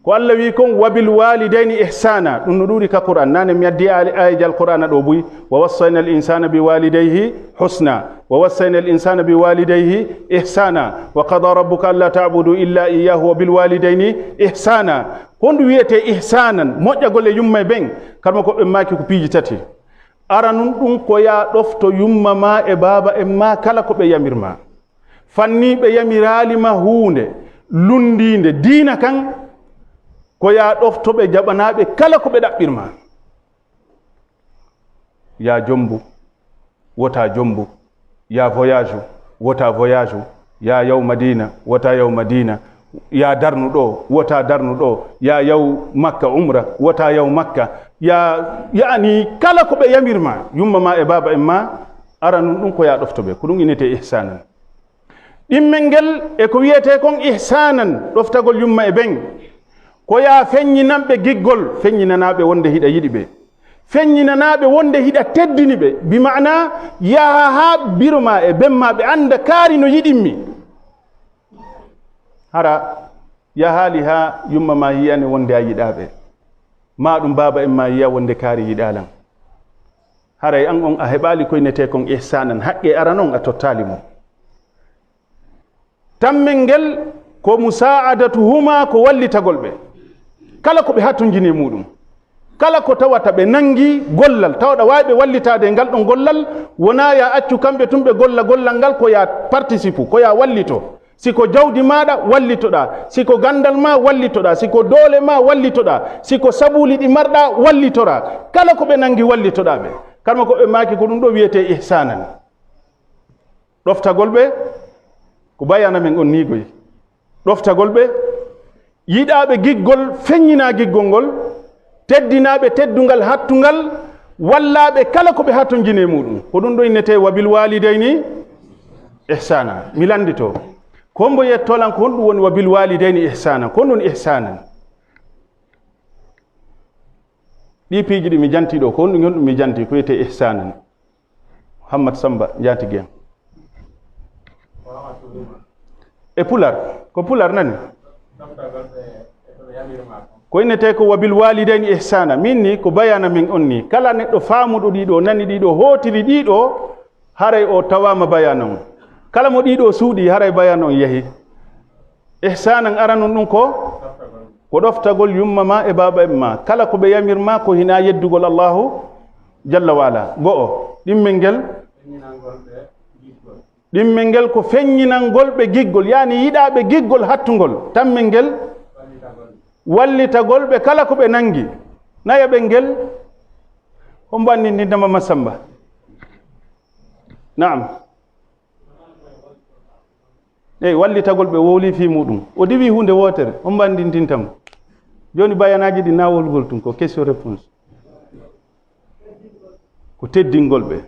Ko Allah wi kon, "Wa bil walidayni ihsana." Ɗum no ɗuuɗi ka Qur'an. Nane mi addi aali-, aayijal Qur'ana ɗo buy. "Wa wassayna al insana bi walidayhi husna. Wa wassayna al insana bi walidayhi ihsana. Wa qada rabbuka alla ta'budu illa iyyahu wa bil walidayni ihsana." Honɗum wiyetee ihsanan? Moƴƴagol e yumma e ben. Karma ko ɓe maaki ko piiji tati. Aranun ɗum ko yaa ɗofto yumma ma e baaba en ma kala ko ɓe yamir ma. Fanni ɓe yamiraali ma huunde lunndiinde diina kan, ko yaa ɗofto ɓe jaɓanaa ɓe kala ko ɓe ɗaɓɓir ma. Yaa jombu, wota jombu. Yaa voyage, wota voyage. Yaa yaw Madina, wota yaw Madina. Yaa darnu ɗo, wota darnu ɗo. Yaa yaw Makka umra, wota yaw Makka. Yaa, yaani, kala ko ɓe yamir ma, yumma ma e baaba en ma, aranun ɗum ko yaa ɗofto ɓe. Ko ɗum innetee ihsanan. Ɗimmel ngel e ko wiyetee kon ihsanan, ɗoftagol yumma e ben. Ko yaa feññinan ɓe giggol, feññinanaa ɓe wonde hiɗa yiɗi ɓe. Feññinanaa ɓe wonde hiɗa teddini ɓe. Bi ma'ana, yaha haa biro ma e ben ma ɓe annda kaari no yiɗimmi. Hara yahaali haa yumma ma yiyane wonde a yiɗaa ɓe. Maa ɗum baaba en ma yiya wonde kaari yiɗaa lan. Haray an on a heɓaali ko innetee kon ihsanan, haqqe arano on a tottaali mo. Tammel ngel ko musa'adatuhuma, ko wallitagol ɓe. Kala ko ɓe hatonjini e muuɗum. Kala ko tawata ɓe nangi gollal, tawɗa waawi ɓe wallitaade e ngal ɗon gollal, wonaa yaa accu kamɓe tun ɓe golla gollal ngal, ko yaa participe, ko yaa wallito. Si ko jawdi maaɗa, wallitoɗaa. Si ko ganndal ma, wallitoɗaa. Si ko doole ma, wallitoɗaa. Si ko sabuuli ɗi marɗa, wallitoraa. Kala ko ɓe nangi, wallitoɗaa ɓe. Karma ko ɓe maaki ko ɗum ɗo wiyetee ihsanan. Ɗoftagol ɓe, ko bayana men on niigoy. Ɗoftagol ɓe, yiɗaaɓe giggol, feññinaa giggol ngol, teddinaaɓe teddungal hattungal, wallaaɓe kala ko ɓe hatonjini e muuɗum. Ko ɗum ɗo innetee wa bil walidayni ihsana. Mi lanndito. Ko hombo yettolan ko honɗum woni wa bil walidayni ihsana? Ko honɗum ihsanan? Ɗii piiji ɗi mi jantii ɗo, ko honɗum, honɗum mi jantii ko wiyetee ihsanan? Muhammad Samba Njaatigi en. E Pular, ko Pular nani? Ko innetee ko wa bil walidayni ihsana. Min ni ko bayana min on ni. Kala neɗɗo faamuɗo ɗii ɗo, nani ɗii ɗo, hootiri ɗii ɗo, haray o tawaama bayana on. Kala mo ɗii ɗo suuɗii, haray bayana on yahi. Ihsanan aranun ɗum ko? Ko ɗoftagol yumma ma e baaba en ma. Kala ko ɓe yamir ma ko hinaa yeddugol Allahu jalla wa ala. Go'o, ɗimmel ngel. Ɗimmel ngel ko feññinangol ɓe giggol, yaani yiɗaaɓe giggol hattungol. Tammel ngel wallitagol ɓe kala ko ɓe nanngi. Nayaɓel ngel, hombo anndintintama Massamba? Naam. Eyi, wallitagol ɓe wowli fii muɗum. O diwi huunde wootere, hombo anndintintamo? Jooni bayanaaji ɗi nawolgol tun ko question réponse. Ko teddingol ɓe.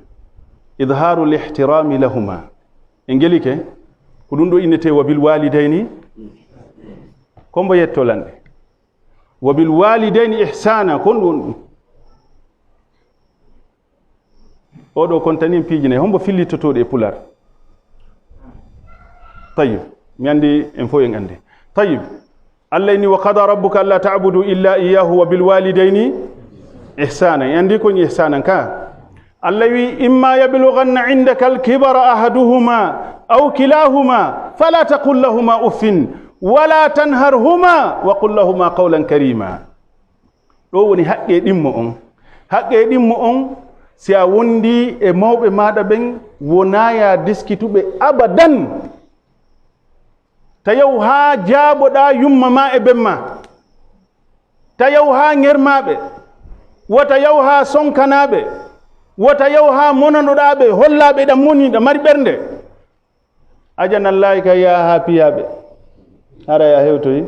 Idharu lihtirami lahuma. E ngelike, ko ɗum ɗo innete wa bil walidayni. Kombo yettolanɗe. Wa bil walidayni ihsana, kon ɗum. Oɗo kon tan en piiji nayi, hombo fillitotooɗo e pular? Tayyib, mi anndi en fof en anndi. Tayyib, Allah inni, "Wa qada rabbuka alla ta'budu illa iyyahu wa bil walidayni ihsana." En anndi kon ihsanan ka. Allah wi, "Imma yablughanna indaka al kibara ahaduhuma aw kilahuma fala taqul lahuma uffin wala tanharhuma wa qul lahuma qawlan karima." Ɗo woni haqqee ɗimmo on. Haqqee ɗimmo on, si a wondi e mawɓe maaɗa ɓen, wonaa ya deskituɓe abadan. Ta yaw haa jaaboɗaa yumma maa e ben maa. Ta yaw haa ŋermaa ɓe. Wota yaw haa sonkanaa ɓe. Wota yaw haa monanoɗaa ɓe, hollaa ɓe ɗa moni, ɗa mari ɓernde. Ajanallaahi kay yaha haa piyaa ɓe. Haray a hewtoyi.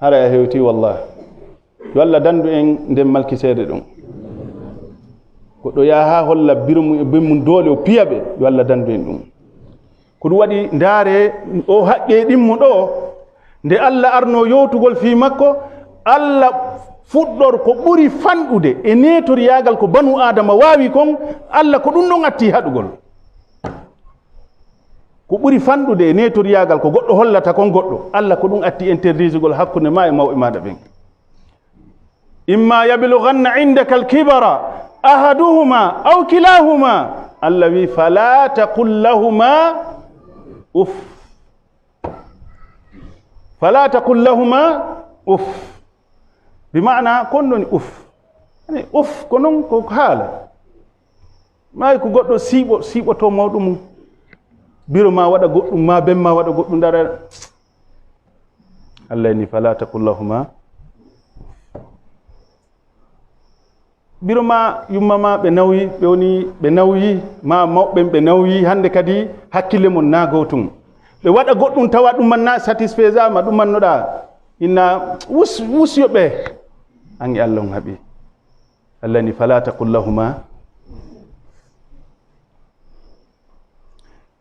Haray a hewti, wallah. Yo Allah dandu en nden malkiseede ɗon. Goɗɗo yaha haa holla biro mum e ben mum doole o piya ɓe. Yo Allah dandu en ɗum. Ko ɗum waɗi ndaare o haqqee ɗimmo ɗo. Nde Allah arno yowtugol fii makko, Allah fuɗɗor ko ɓuri fanɗude e neetoriyaagal ko banu Aadama waawi kon, Allah ko ɗum ɗon atti haɗugol. Ko ɓuri fanɗude e neetoriyaagal ko goɗɗo hollata kon goɗɗo, Allah ko ɗum atti interdisigol hakkunde ma e mawɓe maaɗa ɓen. Imma yablughanna indaka al-kibara ahaduhuma aw kilahuma, Allah wi, "Fala taqul lahuma uff." "Fala taqul lahuma uff." Bi maana, kon ɗon uff. Ani uff, ko non ko haala. Maayi ko goɗɗo siiɓo, siiɓoto mawɗo mum. Biro ma waɗa goɗɗum, ma ben ma waɗa goɗɗum, dara. Allah ni, "Fala taqul lahuma." Biro ma yumma ma ɓe nawyi, ɓe woni ɓe nawyi, ma mawɓe ɓe nawyi, hannde kadi hakkille mon na goo tun. Ɓe waɗa goɗɗum tawa ɗum man na satisfaisama, ɗum man noɗa. Inna wus, wus yo ɓe. Ange Allah on haɓi. Allah ni, "Fala taqul lahuma."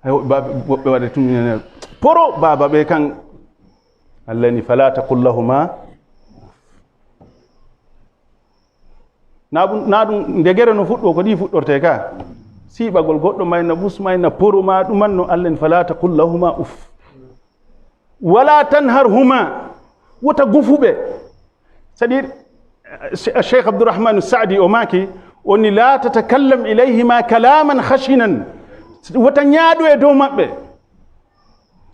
Ay, woɓɓe baaba, woɓɓe waɗa tun, ene, poro baaba ɓe kan. Allah ni, "Fala taqul lahuma." Na ɗum, na ɗum ndegere no fuɗɗo, ko ɗi fuɗɗorte ka. Siiɓagol goɗɗo mayna, bus mayna, poro ma ɗuman no Allah ni, "Fala taqul lahuma uff." "Wala tanharhuma." Wota gufu ɓe. C'est-à-dire, Che-, Cheikh Abdourahmane Saadi o maaki, o ni, "La tatakallam ilayhima kalaman khashinan." Wota ñaaɗo e dow maɓɓe.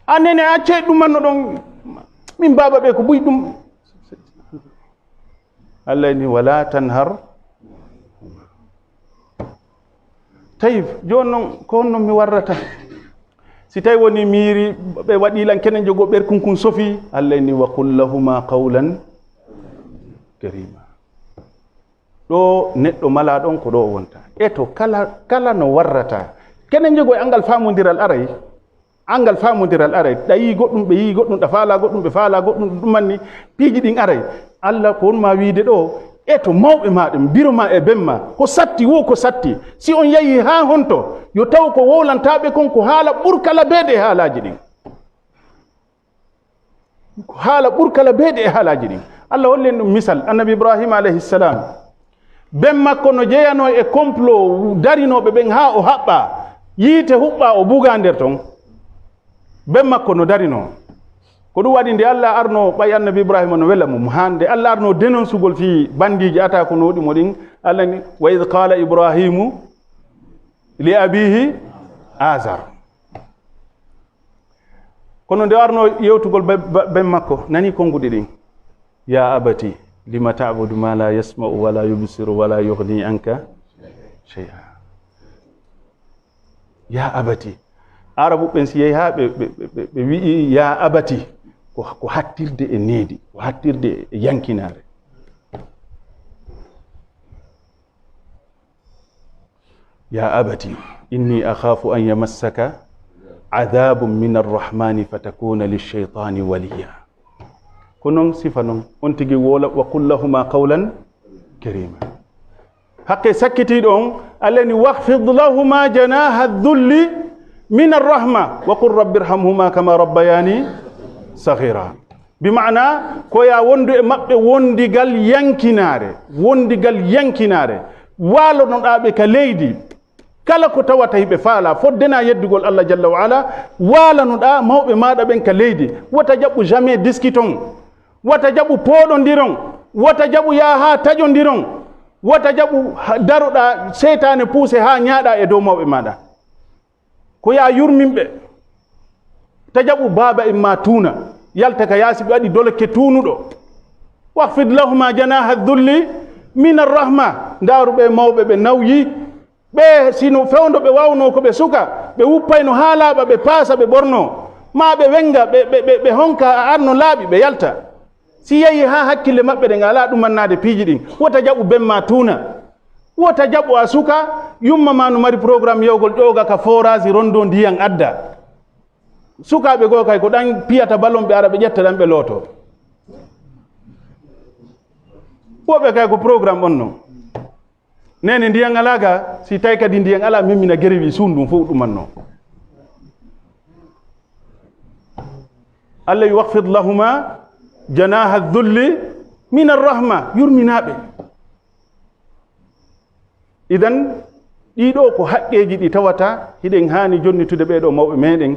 A nene, a ce ɗum manno ɗon. Min baaba ɓe ko buy ɗum. Allah ni, "Wala tanhar." Tayyib, jooni non, ko honno mi warrata? Si tawi woni miiri, ɓe waɗi lan kene jogo ɓerkun kun sofi, Allah ni, "Wa qul lahuma qawlan karima." Ɗo neɗɗo mala ɗon ko ɗo wonta. E to kala, kala no warrata. Kene jogo e angal faamondiral aray. Angal faamondiral aray, ɗa yii goɗɗum, ɓe yii goɗɗum, ɗa faala goɗɗum, ɓe faala goɗɗum, ɗum manni piiji ɗin aray. Allah ko won ma wiide ɗo, e to mawɓe ma ɓen, biro ma e ben ma, ko satti wo ko satti. Si on yahi haa honto, yo taw ko wowlantaaɓe kon ko haala ɓurkala beede e haalaaji ɗin. Ko haala ɓurkala beede e haalaaji ɗin. Allah holli en ɗum misal, Annabi Ibrahima alayhi salam. Ben makko no jeyanoo e complot darinooɓe ɓen haa o haɓɓaa. Yiite huɓɓaa, o bugaa nder ton. Ben makko no darinoo. Ko ɗum waɗi nde Allah arno ɓay Annabi Ibrahima no wela mum, haa nde Allah arno denonsugol fii bandiiji ataakunooɗi mo ɗin, Allah ni, "Wa idh qala Ibrahimu li abihi Azar." Kono nde arno yewtugol be, be, ben makko, nani konguɗi ɗin. "Ya abati, lima ta'budu ma la yasma'u wa la yubsiru wa la yughni anka shay'a." Ya abati. Arabu ɓen si yehi haa ɓe, ɓe, ɓe, ɓe, ɓe wi'i ya abati, ko, ko hattirde e needi, ko hattirde e yankinaare. Ya abati, inni akhafu an yamassaka adhabun min arrahmani fatakuna lishaytani waliya. Ko non sifa non, on tigi wola, wa qul lahuma qawlan karima. Hakke sakkitiiɗo on, Allah ni, "Wakhfid lahuma janaha dhulli min arrahma, wa qul rabbi irhamhuma kama rabbayani saghira." Bi ma'ana, ko ya wondu e maɓɓe wondigal yankinaare, wondigal yankinaare. Walonoɗaa ɓe ka leydi. Kala ko tawata hiɓe faala, foddena yeddugol Allah jalla wa ala, walanoɗaa mawɓe maaɗa ɓen ka leydi. Wota jaɓu jamais diskiton. Wata jaɓu pooɗondiron. Wata jaɓu yaa haa taƴondiron. Wata jaɓu ha-, daroɗaa seytaane puuse haa ñaaɗaa e dow mawɓe maaɗa. Ko yaa yurmin ɓe. Ta jaɓu baaba en maa tuuna. Yalta ka yaasi ɓe waɗi dolokke tuunuɗo. Wahfid lahuma janaha dhulli min arrahma. Ndaaru ɓe mawɓe ɓe nawyi. Ɓe sino fewndo ɓe waawno ko ɓe suka, ɓe wuppayno haa laaɓa, ɓe paasa, ɓe ɓorno. Maa ɓe wenga, ɓe, ɓe, ɓe, ɓe honka a arno laaɓi, ɓe yalta. Si yehi haa hakkille maɓɓe ɗen alaa ɗumannaade piiji ɗin, wota jaɓu ben ma tuuna. Wota jaɓu a suka, yumma ma no mari programme yahugol ƴooga ka forage rondo ndiyan adda. Sukaaɓe goo kay ko ɗan piyata ballon ɓe ara ɓe ƴetta ɗan ɓe looto. Woɓɓe kay ko programme on non. Nene ndiyan alaa ga, si tawi kadi ndiyan alaa, min mina gerewi suun ɗum fof ɗumanno. Allah wi, "Wahfid lahuma janaha dhulli min arrahma", yurminaaɓe. Idan, ɗiɗo ko haqqeeji ɗi tawata hiɗen haani jonnitude ɓee ɗo mawɓe meɗen.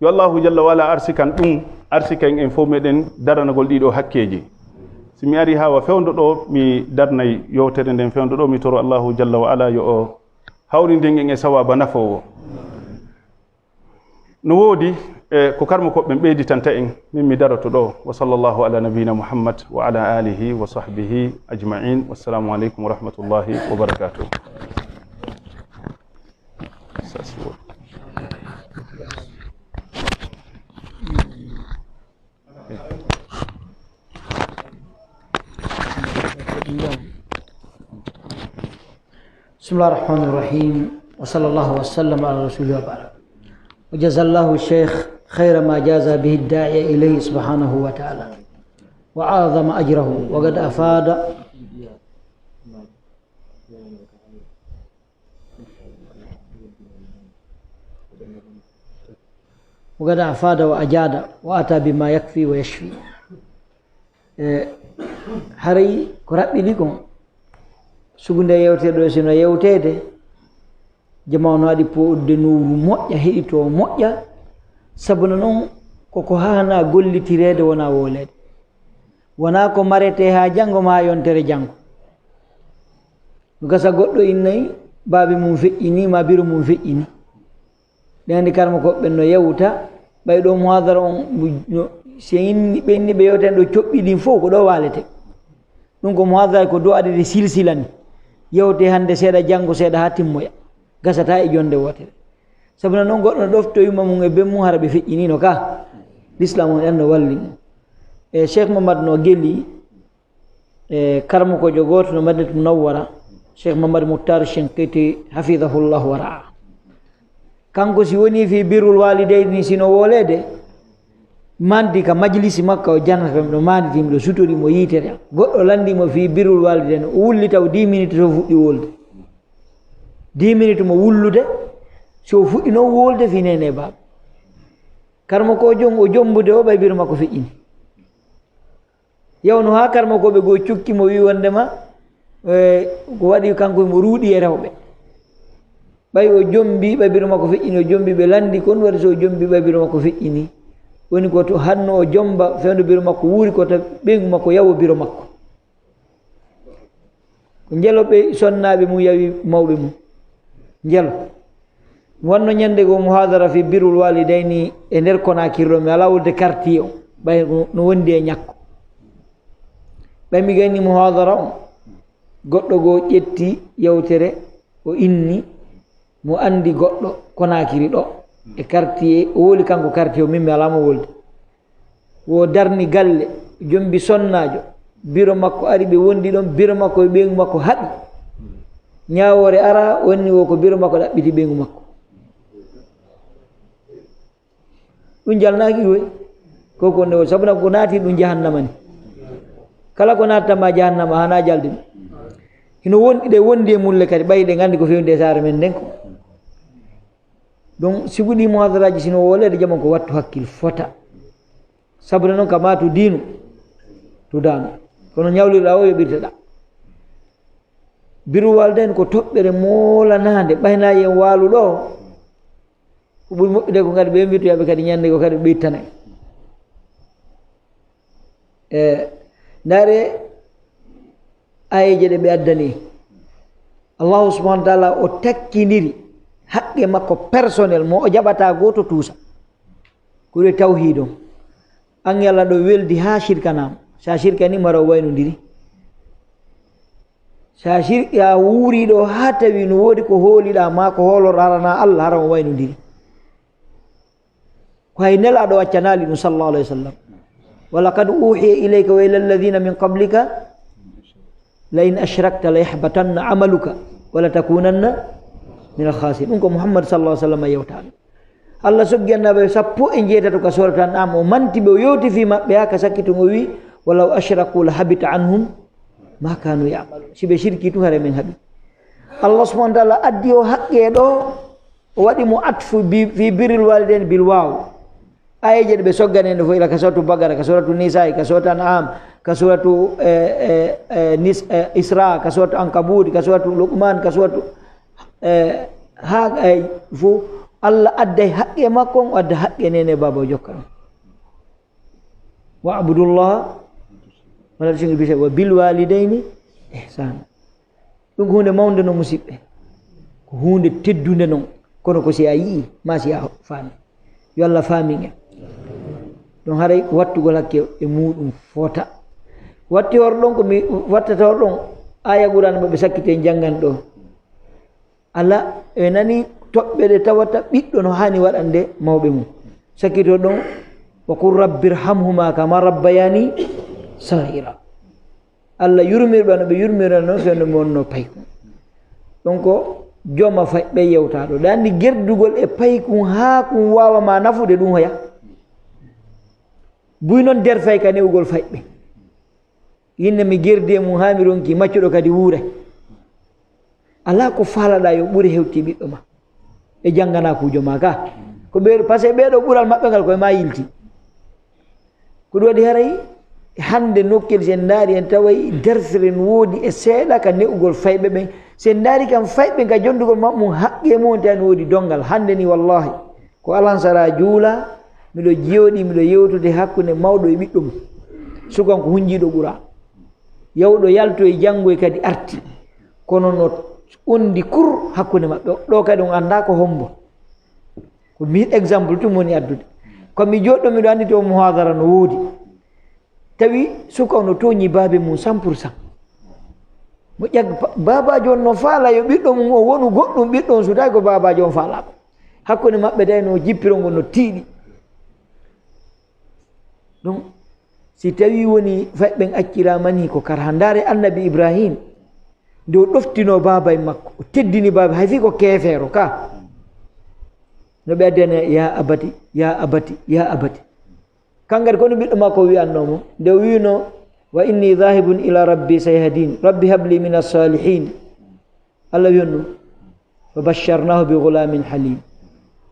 Yo Allahu jalla wa ala arsikan ɗum, arsika en en fof meɗen daranagol ɗiɗo hakkeeji. Si mi ari haa wa fewndo ɗo, mi darnay yewtere nden fewndo ɗo, mi toro Allahu jalla wa ala yo o hawrinden en e sawaaba nafoowo. No woodi, e ko karmo ko ɓen ɓeyditanta en, min mi daroto ɗo. Wa sallallahu ala nabiyina Muhammad wa ala alihi wa sahbihi ajma'in. Wassalamu alaikum wa rahmatullahi wa barakatuh. بسم الله الرحمن الرحيم، وصلى الله وسلم على رسول الله وبعد. وجزى الله الشيخ خير ما جازى به الداعي إليه سبحانه وتعالى وأعظم أجره، وقد أفاد وقد أفاد وأجاد وأتى بما يكفي ويشفي. E, haray ko raɓɓiɗi kon, sugu nde yewtere ɗo, sino yewteede, jama on waɗi poɗde nowru moƴƴa, heɗito moƴƴa, sabu no non koko haana gollitireede, wona wooleede. Wona ko marete haa janngo ma yontere janngo. No gasa goɗɗo innay baabi mum feƴƴini, ma biro mum feƴƴini. Ɗen anndi karma ko ɓen no yewta, ɓay ɗo muhadara on, no, si inni, ɓe inni ɓe yewta ɗo coɓɓi ɗin fof, ko ɗo waalete. Ɗum ko muhadara ko du'aade de silsila ni. Yewte hannde seeɗa, janngo seeɗa haa timmoya. Gasata e jonde wootere. Sabu no non goɗɗo no ɗofto yumma mum e ben mum, hara ɓe feƴƴinino ka. L'islam on en no walli mo. E Cheikh Mamadou no geli, e, karamokoojo gooto no Madinatu Munawwara, Cheikh Mamadou Moutar Chenkiti, hafidahullah wa ra'a. Kanko si woni fii birrul waalidayni, sino wooleede, mandi ka majlisi makko, o janata mi ɗo manditi, mi ɗo sutori mo yiitere. Goɗɗo landi mo fii birrul waalidayni, o wulli taw dix minutes, so fuɗɗi wolde. Dix minutes mo wullude, so fuɗɗi non wolde fii nene baaba. Karamokoojo on, o jombude o, ɓay biro makko feƴƴini. Yawno haa karmakooɓe goo cukki mo, wi wondema, e, ko waɗi kanko mo ruuɗi e rewɓe. Ɓay o jombi, ɓay biro makko feƴƴini, o jombi, ɓe landi kon, waɗi so o jombi, ɓay biro makko feƴƴini. Woni ko to hanno o jomba, fewndo biro makko wuuri, ko to ɓeyngu makko yawo biro makko. Ko njelo ɓe sonnaaɓe mum yawi mawɓe mum. Njelo. Mi wanno ñande goo muhadara fii birrul waalidayni e nder Konaakiri ɗo, mi alaa wolde quartier o, ɓay no, no wondi e ñakko. Ɓay mi gayni muhadara on, goɗɗo goo ƴetti yewtere, o inni, Mo anndi goɗɗo Konaakiri ɗo e quartier, o woli kanko quartier o, min mi alaa mo wolde. Wo darni galle, jombi sonnaajo, biro makko ari, ɓe wondi ɗon, biro makko e ɓeyngu makko haɓi. Ñaawoore ara, wonni wo ko biro makko ɗaɓɓiti ɓeyngu makko. Ɗum jalnaaki koy. Ko ko nde woni, sabu na ko naati ɗum jahannama ni. Kala ko naatata ma jahannama, hana jalde ɗum. Hino wondi, ɗe wondi e mulle kadi, ɓayi ɗe nganndi ko fewndi e saare men nden ko. Donc, sibu ɗi muhadaraaji sino wolede jama ko wattu hakkil fota. Sabu noon ka maatu diinu, tudaano. Kono ñawlirɗa o yoɓirteɗa. Biruwal den ko toɓɓere moolanaande, ɓayna yen waalu ɗo. Ko ɓuri moƴƴude ko kadi ɓe mbiytoyaɓe kadi ñande ko kadi ɓe ittanay. E, ndaare ayeje ɗe ɓe addani. Allahu subhanahu wa taala o takkiniri haqqe makko personnel mo o jaɓata gooto tuusa. Ko ɗe tawhiid on. An Yalla ɗo weldi haa shirkanaama. Sa shirkani mara o waynondiri. Sa shirki a wuuri ɗo haa tawi no woodi ko hooliɗa ma ko hoolorɗa hara na Allah hara o waynondiri. Ko hay nelaaɗo accanaali ɗum sallallahu alayhi wa sallam. Wa laqad uhiya ilayka wa ila alladhina min qablika la in ashrakta la yahbatanna amaluka wa la takunanna min al khasirin. Ɗum ko Muhammad sallallahu alayhi wa sallam yewtaani. Allah soggi annabi sappo e njeetato ka soorata An'am, o manti ɓe, o yewti fii maɓɓe haa ka sakkiti, o wi, "Walaw ashraku la habita anhum ma kanu ya'malun." Si ɓe shirki tu, hare men haɓi. Allah subhanahu wa taala addi o haqqe ɗo, o waɗi mo atfu bi, fii birril walidain bil waw. Ayeje ɗe ɓe soggani en ɗo fof, ila ka suratu Baqara, ka suratu Nisa'i, ka suratu An'am, ka suratu, eh, eh, eh, Nis-, eh, Isra, ka suratu Ankabut, ka suratu Luqman, ka suratu, eh, haa, eh, fof Allah adday haqqe makko on, o adda haqqe nene baaba o jokka ɗum. "Wa abudullaha, wala tushriku bihi shay'a, wa bil walidayni ihsana." Ɗum ko huunde mawnde non, musiɓɓe. Ko huunde teddunde non. Kono ko si a yi'i, ma si a faami. Yo Allah faamin en. Ɗum haray wattugol hakke e muuɗum fota. Watti hor ɗon ko mi wattata hor ɗon, aya Qur'an mo ɓe sakkiti en janngan ɗo. Ala, e nani toɓɓe ɗe tawata ɓiɗɗo no haani waɗande mawɓe mum. Sakkito ɗon, "Wa qul rabbirhamhuma kama rabbayani saghira." Allah yurmirɓe no ɓe yurmirano fewndo mo wonno paykun. Donc, jooma fay ɓe yewtaɗo. Ɗa anndi gerdugol e paykun haa kun waawa ma nafude ɗum hoya. Buy noon derfay ka newugol fayɓe. Yinne mi gerdi e mum haa mi ronki maccuɗo kadi wuuray. Alaa ko faalaɗaa yo ɓure hewti ɓiɗɗo ma. Ɓe jannganaa kuujo ma ka. Ko ɓe, parce que ɓeeɗo ɓural maɓɓe ngal koye ma yilti. Ko ɗum waɗi haray hannde nokkel, si en ndaari en taway derfere no woodi e seeɗa ka ne'ugol fayɓe ɓen. Si en ndaari kam fayɓe ka jonndugol maɓɓe mum haqqe mum on tawi no woodi donngal. Hannde ni wallahi ko alansara juula, miɗo jooɗi, miɗo yewtude hakkunde mawɗo e ɓiɗɗo mum. Sukan ko hunjiiɗo ɓura. Yawɗo yaltoy janngoy kadi arti. Kono no wondi kur hakkunde maɓɓe. Ɗo kadi on anndaa ko hombo. Ko mi exemple tun woni addude. Ko mi jooɗɗo miɗo anndi to muhadara no woodi. Tawi suka o no tooñi baabe mum cent pour cent. Mo ƴag-, ba-, baabaajo on no faala yo ɓiɗɗo mum o wonu goɗɗum, ɓiɗɗo on sutaaki ko baabaajo on faala ko. Hakkunde maɓɓe tawi no jippiro ngo no tiiɗi. Ɗum, si tawi woni fay ɓen acciraama ni ko kara. Ndaare annabi Ibrahim, nde o ɗoftino baaba e makko, o teddini baaba, hay fii ko keefeero ka. No ɓe addane, "Ya abati, ya abati, ya abati." Kan kadi ko no ɓiɗɗo makko wi'anno mo, nde o wi'no, "Wa inni dhahibun ila rabbi sayahdin, rabbi habli minas salihin." Allah wi'on ɗum. Fa basharnahu bi ghulamin halim.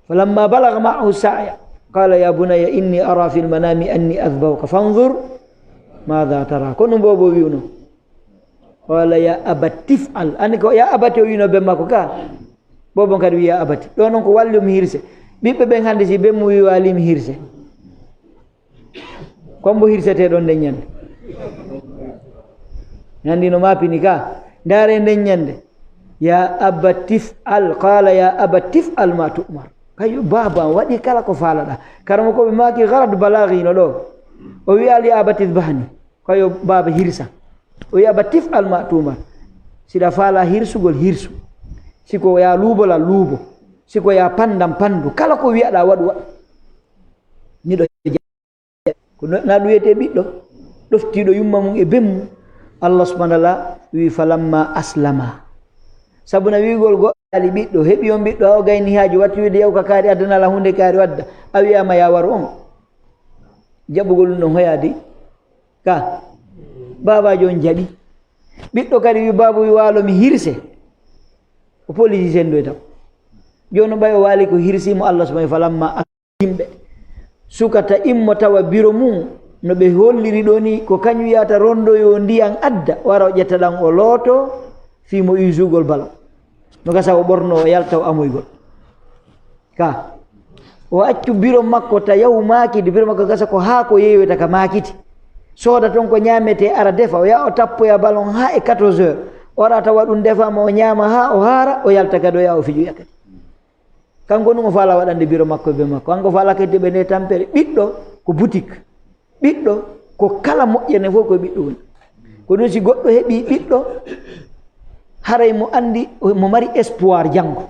Falamma balagha ma'ahu sa'ya, qala ya bunayya inni ara fil manami anni adhbahuka fanzur madha tara. Ko ɗum boobo wi'uno. Qala ya abati if'al. Ani ko ya abati o wi'no be makko ka. Boobo kadi wi'i ya abati. Ɗo non ko walli mi hirse. Ɓiɓɓe ɓen hannde si be mu wi'i walli mi hirse. Kombo hirsetee ɗon nden ñande. Ñandi no maapini ka. Ndaare nden ñande. Ya abati if'al, qala ya abati if'al ma tu'mar. Kayo baaba waɗi kala ko faalaɗa. Karamo ko ɓe maaki gharad balaghi no ɗo. O wi'ali ya abati idhbahni. Kayo baaba hirsa. O wi'a abati if'al ma tu'mar. Siɗa faala hirsugol hirsu. Si ko yaa luubolal, luubo. Si ko yaa panndam, panndu. Kala ko wiyaɗaa waɗu, waɗu. Miɗo ja-, ko no, na ɗum wiyetee ɓiɗɗo. Ɗoftiiɗo yumma mum e ben mum. Allah subhanahu wa ta'ala wi, "Falamma aslama." Sabu na wi'ugol goɗɗo ali ɓiɗɗo, heɓi on ɓiɗɗo, a o gayni haaju, watti wiide, "Yaw ka kaari, addanala huunde kaari wadda." A wi'aama ya waru on. Jaɓugol ɗum ɗon hoyaade. Ka. Baabaajo on jaɓi. Ɓiɗɗo kadi wi, "Baabu wi waalo mi hirse." O polisi sendoy taw. Jooni ɓay o waali ko hirsi mo Allah subhanahu wa ta'ala, falamma yimɓe. Suka ta immo tawa biro mum, no ɓe holliri ɗo ni, ko kañum yahata rondoyo ndiyan adda, wara o ƴetta ɗan o looto, fii mo iwsugol balo. No gasa o ɓorno, o yalta o amoygol. Ka. O accu biro makko ta yahu maakiti, biro makko gasa ko haa ko yeeyoyta ka maakiti. Sooda ton ko ñaametee, ara defa, o yaha o tappoya balon haa e quatorze heures. Ora tawa ɗum defaama, o ñaama haa o haara, o yalta kadi o yaha o fijoya kadi. Kanko ɗum o faala waɗande biro makko e ben makko. Kanko faala kadi ɓe nde tampere. Ɓiɗɗo ko boutique. Ɓiɗɗo ko kala moƴƴere fof ko e ɓiɗɗo woni. Ko ɗum si goɗɗo heɓi ɓiɗɗo, haray mo anndi, mo mari espoir janngo.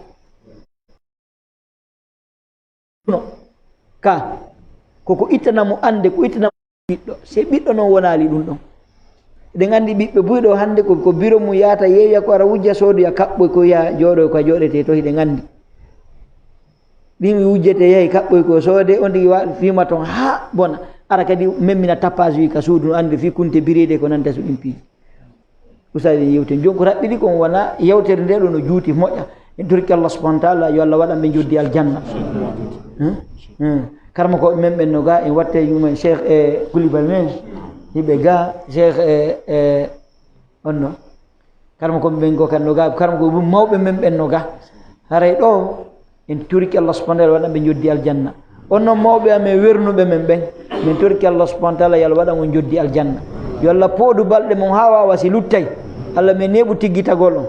No. Ka, koko ittana mo annde, ko ittana mo ɓiɗɗo. Se ɓiɗɗo noon wonaali ɗum ɗon. Eɗen anndi ɓiɓɓe buy ɗo hannde ko, ko biro mum yahata yeeya ko ara wujja soodoya kaɓɓoy ko ya jooɗo ko a jooɗetee to hiɗen anndi. Ɗin mi wujjete yahi kaɓɓoy ko soode on tigi wa-, fiima ton haa bona. Ara kadi memmina tapage wi ka suudu no anndi fii kunte bireede ko nanta so ɗin piiji. Ustaad en yewten. Jooni ko raɓɓiɗi kon wona yewtere nde ɗo no juuti moƴƴa. En torki Allah subhanahu wa ta'ala yo Allah waɗan ɓe joddi aljanna. Hmm? Hmm. Karma ko men ɓen no ga en watte yuma Cheikh e Koulibaly men. Hiɓe ga Cheikh e, e on no. Karma ko ɓen go kan no ga, karma ko mawɓe men ɓen no ga. Haray ɗo En toriki Allah subhanahu wa ta'ala waɗa ɓe joddi aljanna. On non mawɓe amen wernuɓe men ɓen, min toriki Allah subhanahu wa ta'ala yo Allah waɗan on joddi aljanna. Yo Allah pooɗu balɗe mon haa waawa si luttay. Allah min neeɓu tiggitagol on.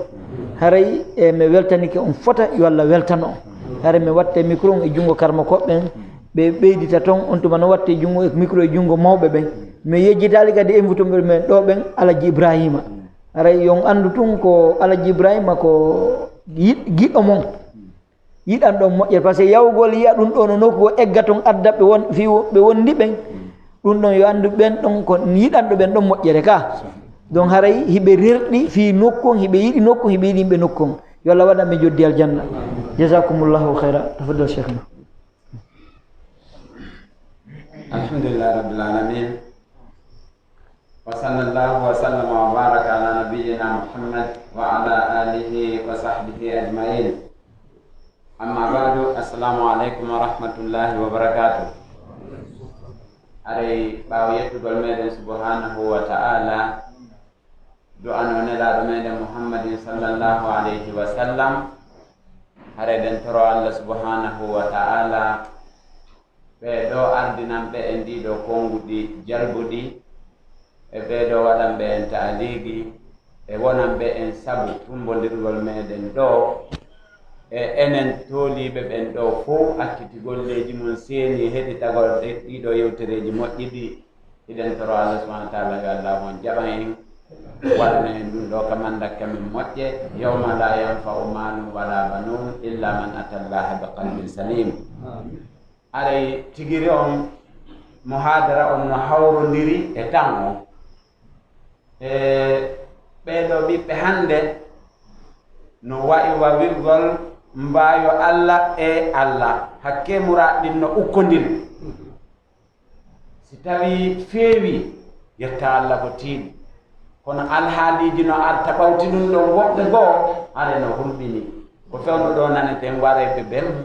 Haray e mi weltanike on fota yo Allah weltano on. Haray mi watte micro on e junngo karma koɓɓen ɓe ɓeydita ton on tuma no watte junngo e micro e junngo mawɓe ɓen. Mi yejjitaali kadi e mbutumɓe men ɗo ɓen Alaji Ibrahima. Haray yo on anndu tun ko Alaji Ibrahima ko yiɗ-, giɗo mon. Yiɗan ɗon moƴƴere, par ce que yawgol yi'a ɗum ɗo no nokku o egga ton adda ɓe won, fii wo-, ɓe wondi ɓen. Ɗum ɗon yo anndu ɓen ɗon ko yiɗan ɗo ɓen ɗon moƴƴere ka. Donc haray hiɓe rerɗi fii nokku on, hiɓe yiɗi nokku on, hiɓe yiɗi yimɓe nokku on. Yo Allah waɗan ɓe joddi aljanna. Jazakumullahu khayra. Tafaddal Cheikhna. Alhamdulillah Rabbil Alamin. وصلى الله وسلم وبارك على نبينا محمد وعلى آله وصحبه أجمعين. أما بعد، السلام عليكم ورحمة الله وبركاته. Aray ɓaawo yettugol meɗen subhanahu wa ta'ala, du'ano nelaaɗo meɗen Muhammadin sallallahu alayhi wa sallam, haray ɗen toro Allah subhanahu wa ta'ala ɓee ɗoo ardinanɓe en ɗii ɗoo konnguɗi jalbuɗi, e ɓee ɗoo waɗanɓe en taaliigi, e wonanɓe en sabu tummbondirgol meɗen ɗoo, e enen tooliiɓe ɓen ɗoo fow acciti golleeji mum seeni heɗitagol ɗe-, ɗii ɗoo yewtereeji moƴƴi ɗi. Hiɗen toro Allah subhanahu wa ta'ala yo Allah on jaɓan en, waɗana en ɗum ɗoo ka mandakke men moƴƴe, yawma la yanfa'u malun wala banun illa man atallaha bi qalbin salim. Aray tigiri on muhadara on no hawrondiri e tan on. E ɓee ɗoo ɓiɓɓe hannde no wa'i wa wi'ugol mbaayo Allah e Allah, hakkee muraaɗ ɗin no ukkondiri. Si tawii feewii, yetta Alla ko tiiɗi. Kono alhaaliiji no arta ɓawti ɗum ɗon woɓɓe goo, are no hulɓinii. Ko fewndo ɗoo naneten wareeɓe bemmu,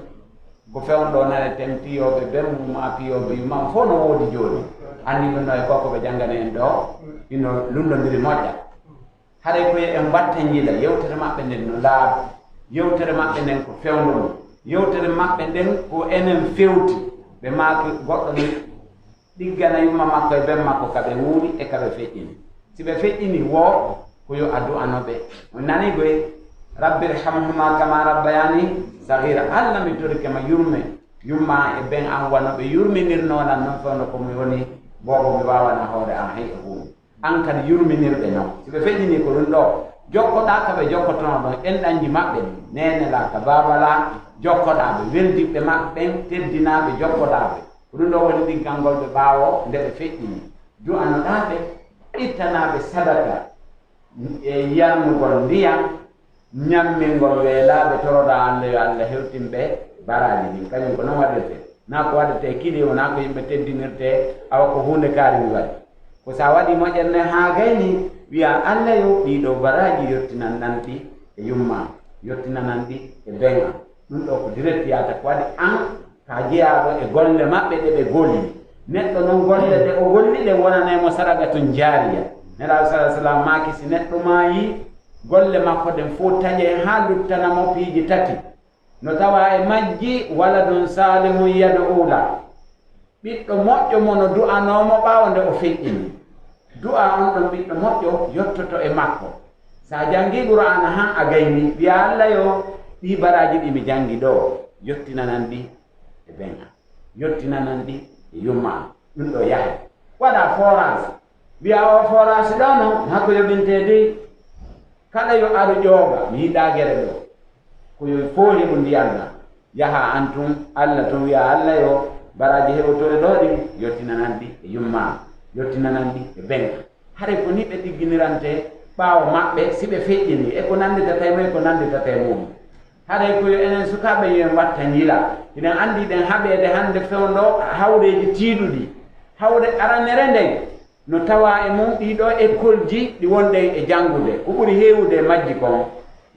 ko fewndo ɗoo naneten piyooɓe bemmu, maa piyooɓe yumma, fof no woodi jooni. Anndi ɗum ɗoo e ko ko ɓe janngani en ɗoo, ino lunndondiri moƴƴa. Haray ko yo en mbatten yila, yewtere maɓɓe nden no laaɓi, yewtere maɓɓe nden ko fewndo mum, yewtere maɓɓe nden ko enen fewti, ɓe maaki goɗɗo ni ɗiggana yumma makko e ben makko ka ɓe wuuri e ka ɓe feƴƴini. Si ɓe feƴƴini woo, ko yo a du'ano ɓe. On nanii koy, "Rabbi irhamhuma kama rabbayani saghira." Alla, mi torike ma yurme yumma e ben an wano ɓe yurminirnoo lan non fewndo ko mi woni boobo, mi waawana hoore an hay e huunde. An kadi yurminir ɓe non. Si ɓe feƴƴinii ko ɗum ɗoo, Jokkoɗaa ka ɓe jokkotonoo ɗon, enɗanji maɓɓe ɗin, neene laa ka baaba laa, jokkoɗaa ɓe, weldiɓɓe maɓɓe ɓen, teddinaa ɓe, jokkoɗaa ɓe. Ko ɗum ɗoo woni ɗiggal ngol ɓe ɓaawo nde ɓe feƴƴini. Du'anoɗaa ɓe, ittanaa ɓe sadaka e yarnugol ndiyam, ñammingol weelaaɓe, toroɗaa Alla yo Alla hewtin ɓe baraaji ɗin. Kañum ko non waɗirtee. Naa ko waɗetee kili, wonaa ko yimɓe teddinirtee, awa ko huunde kaari mi waɗi. Ko so a waɗii moƴƴere nden haa gayni, wiyaa, "Alla yo, ɗii ɗoo baraaji yottinan ɗan ɗi e yumma, yottinanan ɗi e ben am." Ɗum ɗoo ko direct yaata, ko waɗi an ka jeyaaɗo e golle maɓɓe ɗe ɓe golli. Neɗɗo non golle ɗe o golli ɗen wonanay mo sadaqatun jaariya. Nelaaɗo sallallaahu alayhi wa sallam maaki, si neɗɗo maayii, golle makko ɗen fof taƴee haa luttana mo piiji tati. No tawaa e majji, "Waladun saalihun yad'u lah." Ɓiɗɗo moƴƴo mo no du'anoo mo ɓaawo nde o feƴƴini. Du'a on ɗon ɓiɗɗo moƴƴo yottoto e makko. Sa jangii Qur'aana han a gayni, wi'a, "Alla yo, ɗii baraaji ɗi mi jangi ɗoo, yottinanan ɗi e ben am, yottinanan ɗi e yumma am." Ɗum ɗoo yahay. Waɗa forage. Wi'a, "O forage ɗoo non, hako yoɓintee dey. Kala yo aru ƴooga, mi yiɗaa gere ɗoo." Ko yo fof heɓu ndiyan ɗan. Yaha an tun, Alla tun, wi'a, "Alla yo, baraaji heɓotooɗi ɗoo ɗin, yottinanan ɗi e yumma am, yottinanan ɗi e ben am." Haray ko ni ɓe ɗigginirante ɓaawo maɓɓe, si ɓe feƴƴini, e ko nannditata e mum, e ko nannditata e mum. Haray ko yo enen sukaaɓe, yo en watta njila. Hiɗen anndi ɗen haɓeede hannde fewndo hawreeji tiiɗuɗi. Hawre aranere nden, no tawaa e mum ɗii ɗoo ekkolji ɗi wonɗen e janngude. Ko ɓuri heewude e majji kon,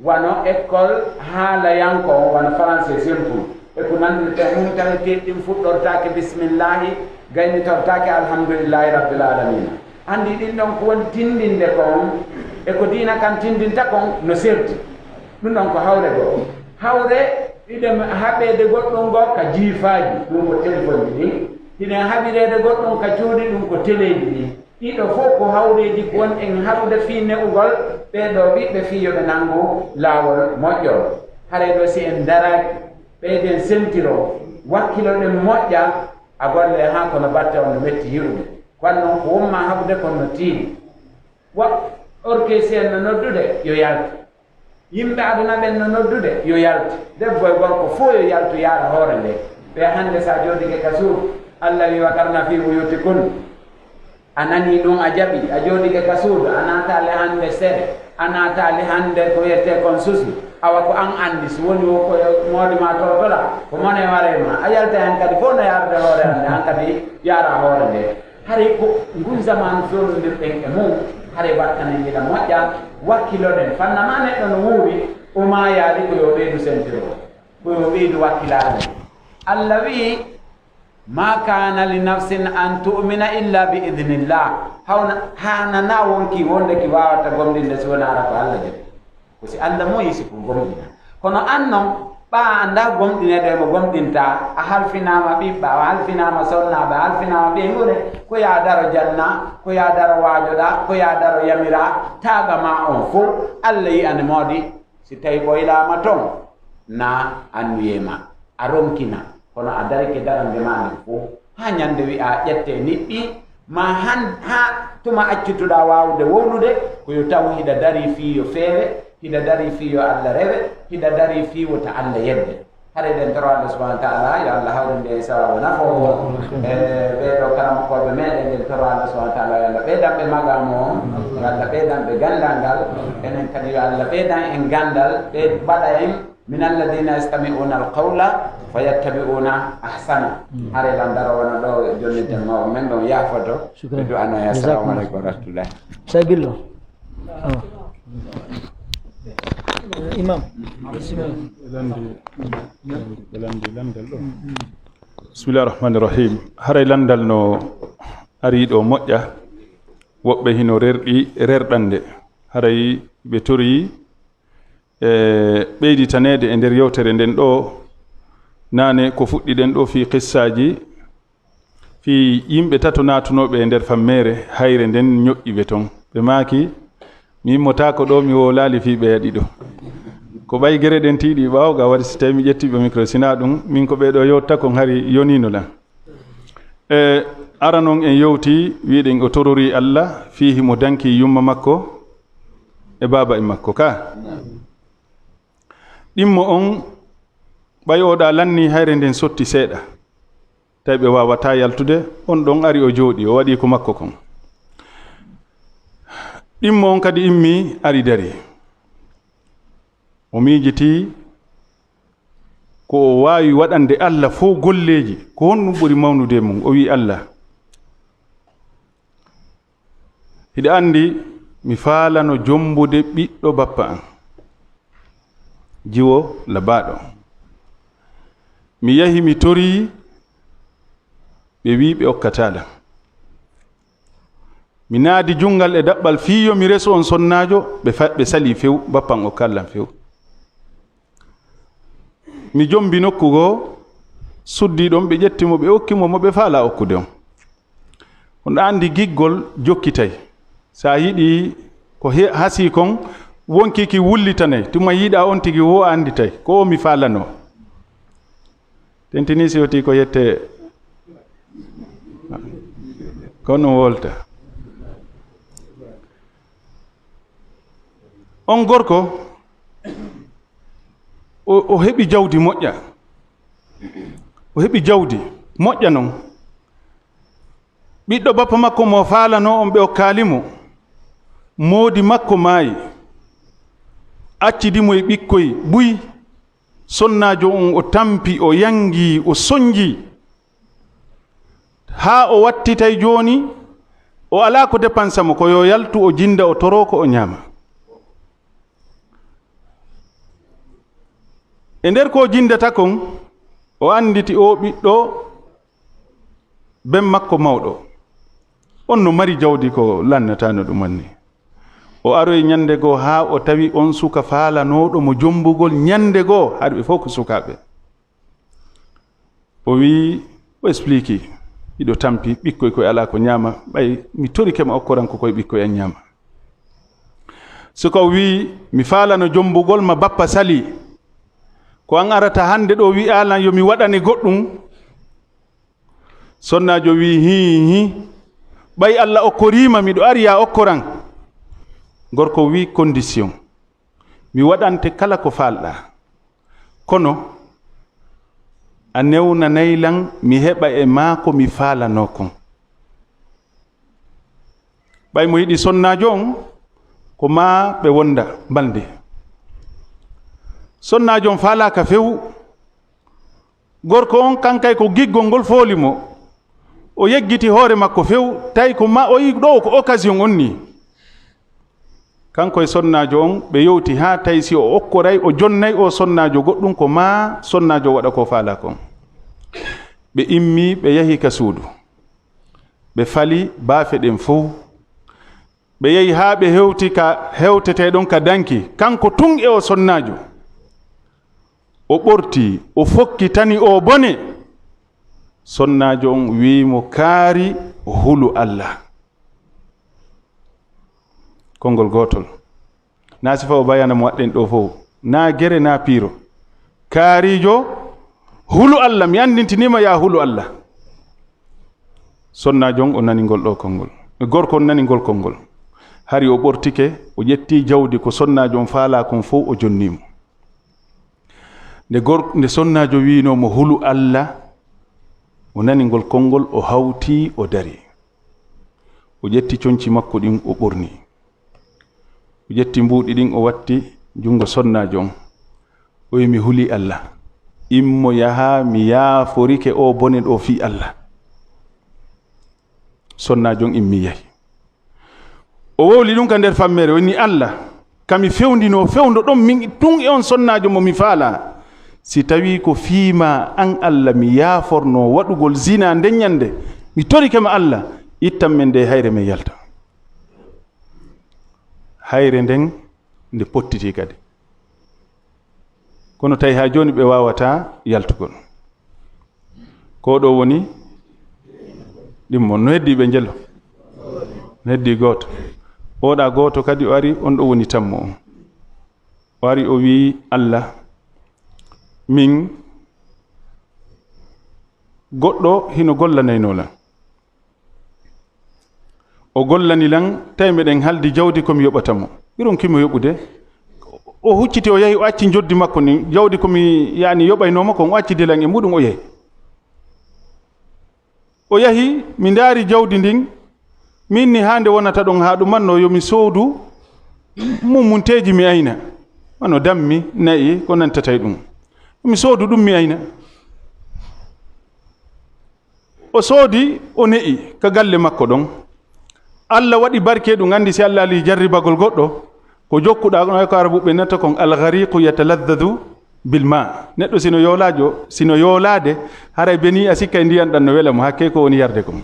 wano ekkol haalayanko on, wano français simple. E ko nanndiri e mum, taweteeɗi ɗin fuɗɗortaake bismillaahi, gaynitortaake alhamdulillaahi rabbil aalamiina. Anndi ɗin ɗon ko woni tinndinde kon, e ko diina kan tinndinta kon no serti. Ɗum ɗon ko hawre goo. Hawre hiɗen haɓeede goɗɗum goo ka jiifaaji, ɗum ko telefonji ɗin. Hiɗen haɓireede goɗɗum ka cuuɗi, ɗum ko teleeji ɗin. Ɗiɗo fof ko hawreeji ko woni en haɓude fii ne'ugol ɓee ɗoo ɓiɓɓe fii yo ɓe nanngu laawol moƴƴol. Haray ɗoo si en daraaki, ɓeyden sentiro, wakkiloɗen moƴƴa, a golle haa kono batte on no metti hirude. Kono noon ko wonma haɓude kon no tiiɗi. Wa orkesi en no noddude, yo yaltu. Yimɓe aduna ɓen no noddude, yo yaltu. Debbo e gorko fof yo yaltu, yaara hoore nde. Ɓe hannde, so a jooɗike ka suudu, Alla wi, "Wa qarna fii buyuutikunna." A nanii ɗum, a jaɓi, a jooɗike ka suudu, a naataali hannde sere, a naataali hannde ko wiyetee kon susu. Awa ko an anndi, so woni wo ko moodi ma tottoɗaa, ko mone waree ma. A yaltay han kadi fof no yaarude hoore an nde, han kadi yaara hoore nde. Haray ko ngun zamaanu fewnondirɗen e mum, haray waɗtanen gila moƴƴa, wakkiloɗen. Fanna ma neɗɗo no wuuri, o maayaali, ko yo ɓeydu sentiroo, ko yo ɓeydu wakkilaade. Alla wi'i, "Ma kana li nafsin an tu'mina illa bi idhnillah." Hawna, haanana wonki wonde ki waawata gomɗinde si wonaa ko Alla jaɓi. Ko si Alla moyi si ko gomɗina. Kono an non, ɓaa a anndaa gomɗineede mo gomɗinta, a halfinaama ɓiɓɓa, a halfinaama sonnaaɓe, a halfinaama ɓeynguure, ko yaa daro janna, ko yaa daro waajoɗa, ko yaa daro yamira, taaga ma on fof, Alla yi'ane moodi, si tawi ɓoylaama ton, na annuyee ma, a ronkina, kono a darike darande ma nden fof, haa ñande wi'a ƴette niɓɓi, ma han, haa tuma accutuɗaa waawude wowlude, ko yo taw hiɗa darii fii yo feewe, hiɗa darii fii yo Alla rewe, hiɗa darii fii wota Alla yedde. Haray ɗen toro Alla subhanahu wa ta'ala, yo Alla hawrinde en sawabu nafoowo. E ɓee ɗoo karamokooɓe meɗen, ɗen toro Alla subhanahu wa ta'ala, yo Alla ɓeydan ɓe maqaamu on, yo Alla ɓeydan ɓe ganndal ngal, enen kadi yo Alla ɓeydan en ganndal, ɓe waɗa en min alladhina yastami'una al-qawla fayattabi'una ahsana. Haray lan daro wona ɗoo jonniten mawɓe men ɗon yaafoto. Shukran. Ɓe du'ano ya. Jazakumullah. Assalamu alaikum wa rahmatullah. Sabillo. Imam. Bismillah. Ɓe lanndi, ɓe lanndi lanndal ɗoo. Bismillah rahmani rahim. Haray lanndal no ari ɗoo moƴƴa. Woɓɓe hino rerɗi rerɗande. Haray ɓe torii e, ɓeyditaneede e nder yewtere nden ɗoo, naane ko fuɗɗiɗen ɗoo fii qissaaji, fii yimɓe tato naatunooɓe e nder fammeere, hayre nden ñoƴƴi ɓe ton. Ɓe maaki, "Mi immotaako ɗoo, mi wowlaali fii ɓeya ɗiɗo." Ko ɓay gere ɗen tiiɗi ɓaawo, ga waɗi si tawi mi ƴetti ɓe micro, sinaa ɗum, min ko ɓee ɗoo yewta kon hari yoniino lan. E, ara non en yewti, wiɗen o torori Alla fii himo danki yumma makko, e baaba e makko ka. Ɗimmo on, ɓay oɗa lanni, hayre nden sotti seeɗa. Tawi ɓe waawataa yaltude, on ɗon ari o jooɗi, o waɗi ko makko kon. Ɗimmo on kadi immi, ari dari. O miijitii ko o waawi waɗande Alla fow golleeji, ko honɗum ɓuri mawnude e mum? O wi'i Alla, hiɗa anndi mi faalano jombude ɓiɗɗo bappa an, jiwo labaaɗo. Mi yahi mi torii, ɓe wi'i ɓe okkataa lan. Mi naadi junngal e daɓɓal fii yo mi resu on sonnaajo, ɓe fa-, ɓe salii few, bappa an okkaali lan few. Mi jombi nokku goo, suddii ɗon, ɓe ƴetti mo, ɓe okki mo mo ɓe faalaa okkude on. On anndi giggol jokkitay. Si a yiɗi ko he-, hasii kon, wonkii ki wullitanay. Tuma yiɗaa on tigi woo a annditay. Ko o mi faalanoo. Tentini si yoti ko yette. Kono wolta. On gorko, o, o heɓi jawdi moƴƴa. O heɓi jawdi moƴƴa non. Ɓiɗɗo bappa makko mo faalanoo on, ɓe okkaali mo. Moodi makko maayi. Accidi mo e ɓikkoy buy. Sonnaajo on o tampi, o yangi, o sonji. Haa o wattitay jooni, o alaa ko depansa mo, ko yo yaltu o jinda, o toroo ko o ñaama. E nder ko o jindata kon, o annditi o ɓiɗɗo ben makko mawɗo. On no mari jawdi ko lannataano ɗum anni. O aroyi ñande goo haa o tawi on suka faalanooɗo mo jombugol ñande goo, hari ɓe fow ko sukaaɓe. O wi'i, o explique, hiɗo tampi ɓikkoy koy alaa ko ñaama, ɓay mi torike ma okkoran ko koy ɓikkoy an ñaama. Suka o wi'i, mi faalano jombugol ma bappa sali. Ko an arata hande ɗo wi'aa lan yo mi waɗane goɗɗum. Sonnaajo wi'i, hii, hii. Ɓay Alla okkorii ma, miɗo ari yaa okkoran. Gorko wi'i, condition. Mi waɗante kala ko faalɗaa. Kono a newnanay lan mi heɓa e maa ko mi faalanoo kon. Ɓay mo yiɗi sonnaajo on, ko maa ɓe wonda balnde. Sonnaajo on faalaaka few. Gorko on kankay ko giggol ngol fooli mo. O yeggiti hoore makko few, tawi ko ma o yi ɗo ko occasion on nii. Kanko e sonnaajo on, ɓe yewti haa tawi si o okkoray, o jonnay o sonnaajo goɗɗum ko maa sonnaajo waɗa ko faalaa kon. Ɓe immi, ɓe yahi ka suudu. Ɓe fali baafe ɗen fow. Ɓe yehi haa ɓe hewti ka hewtetee ɗon ka danki, kanko tun e o sonnaajo. O ɓorti, o fokkitani o bone. Sonnaajo on wi'i mo, kaari, hulu Alla. Konngol gootol. Naa sifa o bayana mo waɗɗen ɗo fow. Naa gere, naa piiro. Kaariijo, hulu Alla, mi anndintiniima yaa hulu Alla. Sonnaajo on o nani ngol ɗo konngol. Gorko on nani ngol konngol. Hari o ɓortike, o ƴetti jawdi ko sonnaajo on faalaa kon fow, o jonni mo. Nde gor-, nde sonnaajo wi'inoo mo hulu Alla, o nani ngol konngol, o hawti, o dari. O ƴetti conci makko ɗin, o ɓorni. O ƴetti mbuuɗi ɗin, o watti junngo sonnaajo on. O wi'i, mi huli Alla. Immo yaha, mi yaaforike o bone ɗo fii Alla. Sonnaajo on immi yahi. O wowli ɗum ka nder fammeere, o inni, Alla, ka mi fewndinoo fewndo ɗon min tun e on sonnaajo mo mi faalaa. Si tawii ko fii maa an Alla mi yaafornoo waɗugol zinaa nden ñande, mi torike ma Alla, ittan men nde hayre men yalta. Hayre nden nde pottitii kadi. Kono tawi haa jooni ɓe waawataa yaltugol. Ko ɗo woni ɗimmo. No heddii ɓe njelo? No heddii gooto. Oɗa gooto kadi o ari, on ɗo woni tammo on. O ari o wi'i, Alla, min goɗɗo hino gollanaynoo lan. O gollani lan, tawi meɗen haldi jawdi ko mi yoɓata mo. Ɓe ronki mo yoɓude. O hucciti, o yahi, o acci njoddi makko ndin. Jawdi ko mi, yani, yoɓaynoo mo kon, o acci dilan e muɗum, o yahi. O yahi, mi ndaari jawdi ndin. Min ni, haa nde wonata ɗon, haa ɗum manno, yo mi soodu mumunteeji, mi ayna. Wano dammi, na'i, ko nantata e ɗum. Mi soodu ɗum, mi ayna. O soodi, o ne'i ka galle makko ɗon. Allah waɗi barke ɗum, anndi si Allah alii jarribagol goɗɗo, ko jokkuɗaa, no ko Arabuɓe nata kon, "Al-ghariqu yatalazzadu bil ma." Neɗɗo sino yoolaajo, sino yoolaade, haray beni a sikka e ndiyan ɗan no wela mo, hakkee ko woni yarde kon.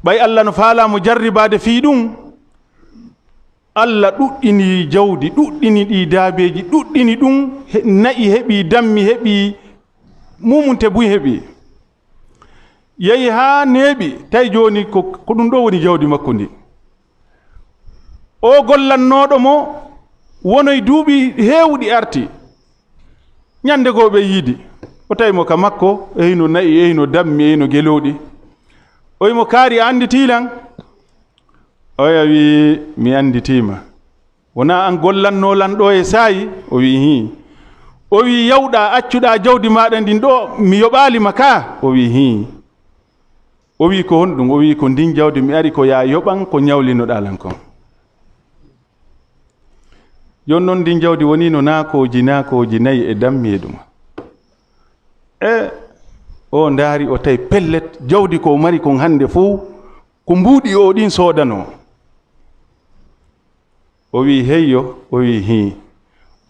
Ɓay Allah no faalaa mo jarribaade fii ɗum, Allah ɗuɗɗini jawdi, ɗuɗɗini ɗi daabeeji, ɗuɗɗini ɗum, he-, na'i heɓi, dammi heɓi, mumunte buy heɓi. Yehi haa neeɓi, tawi jooni ko, ko ɗum ɗo woni jawdi makko ndi. O gollannooɗo mo wonoy duuɓi heewuɗi arti. Ñande goo ɓe yiidi. O tawi mo ka makko, e hino na'i, e hino dammi, e hino gelooɗi. O wi mo, "Kaari, a annditi lan?" Oya wi, "Mi annditii ma." "Wonaa an gollannoo lan ɗoo e saayi?" O wi, "Hii." O wi, "Yawɗaa, accuɗaa jawdi maaɗa ndin ɗoo, mi yoɓaali ma kaa?" O wi, "Hii." O wi, "Ko honɗum?" O wi, "Ko ndin jawdi mi ari ko yaa yoɓan ko ñawlinoɗaa lan kon." Jooni non ndin jawdi woniino naakooji, naakooji nayi e dammi e ɗum. E o ndaari, o tawi pellet, jawdi ko o mari kon hannde fow, ko mbuuɗi o ɗin soodanoo. O wi, "Heyyo." O wi, "Hii."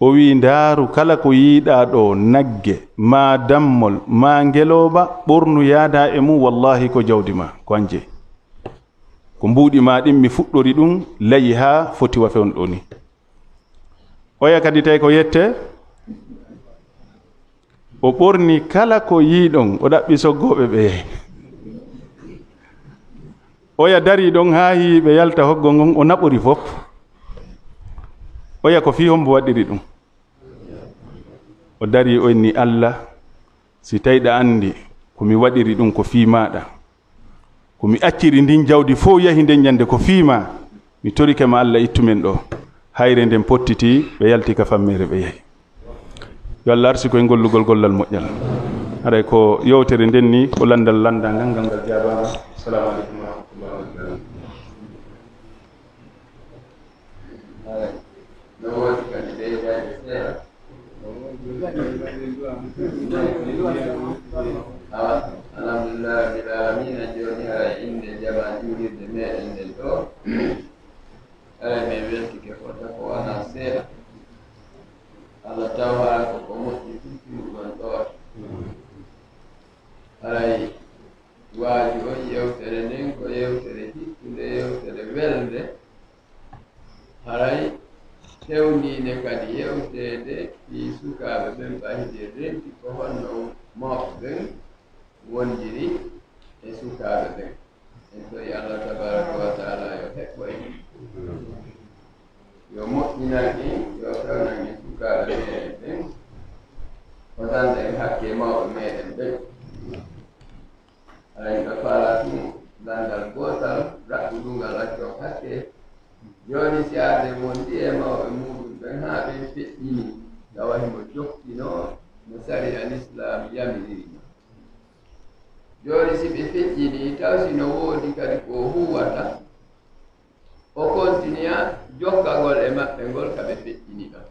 O wi, "Ndaaru kala ko yiiɗaa ɗoo, nagge, maa dammol, maa ngelooba, ɓornu yaadaa e mum, wallaahi ko jawdi maa, ko an jeyi. Ko mbuuɗi maa ɗin mi fuɗɗori ɗum, layi haa foti wa fewndo ɗoo ni." Oya kadi tawi ko yette. O ɓorni kala ko yiiɗon, o ɗaɓɓi soggooɓe ɓe yahi. Oya darii ɗon haa hiiɓe yalta hoggo ngon, o naɓori fof. Oya ko fii hombo waɗiri ɗum? O darii, o inni, "Allah, si tawi ɗa anndi ko mi waɗiri ɗum ko fii maaɗa, ko mi acciri ndin jawdi fow yahi nden ñande ko fii ma, mi torike ma Allah ittu men ɗo." Hayre nden pottiti, ɓe yalti ka fammeere ɓe yahi. Yo Allah arsikoy gollugol gollal moƴƴal. Haray ko yewtere nden ni, ko landal landangal ngal, ngal jaabaama. Assalamu aleykum wa rahmatullahi wa barakatuh. No woodi kadi ɓeydaade seeɗa. Awa, alhamdulillahi rabbil alamina, jooni hara innde jama juulirde meɗen nden ɗo. Haray men weltike fota ko wona seeɗa. Allah taw hara ko ko moƴƴi fuu ɗon ɗo. Haray waaju on yewtere nden ko yewtere hittunde, yewtere welnde. Haray fewniinde kadi yewteede fii sukaaɓe ɓen, ɓay hiɗen renti ko honno mawɓe ɓen wondiri e sukaaɓe ɓen. En toyi Allah tabaraka wa taala yo heɓɓoy en, yo moƴƴinan en, yo fewnan en sukaaɓe meɗen ɓen, o danda en hakke mawɓe meɗen ɓen. Haray miɗo faalaa tun landal gootal raɓɓudungal accon hakke. Jooni si arde wondi e mawɓe muuɗum ɓen haa ɓen feƴƴini, tawa himo jokkinoo no sariya Lislaam yamiriri non. Jooni si ɓe feƴƴini, taw si no woodi kadi ko o huuwata, o kontiniya jokkagol e maɓɓe ngol ka ɓe feƴƴini ɗon.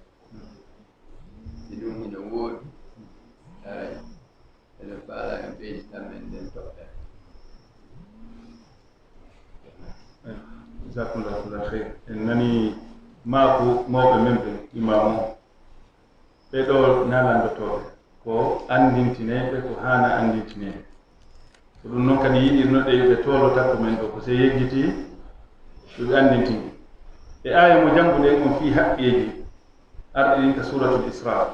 Si ɗum hino woodi, haray eɗen faalaa en ɓeyditan men nden toɓɓere. Jazakumullahu khairan. En nani maaku mawɓe men ɓen, imaamu on. Ɓe ɗo na lanndotooɓe, ko anndintineeɓe, ko haana anndintineede. Ko ɗum noon kadi yiɗirnoɗen ɓe toolota ko men ɗo, ko si yejjiti, yo ɓe anndintini. E aaya mo jannguɗen on fii haqqeeji arɗi ɗin ka Suuratul Israa.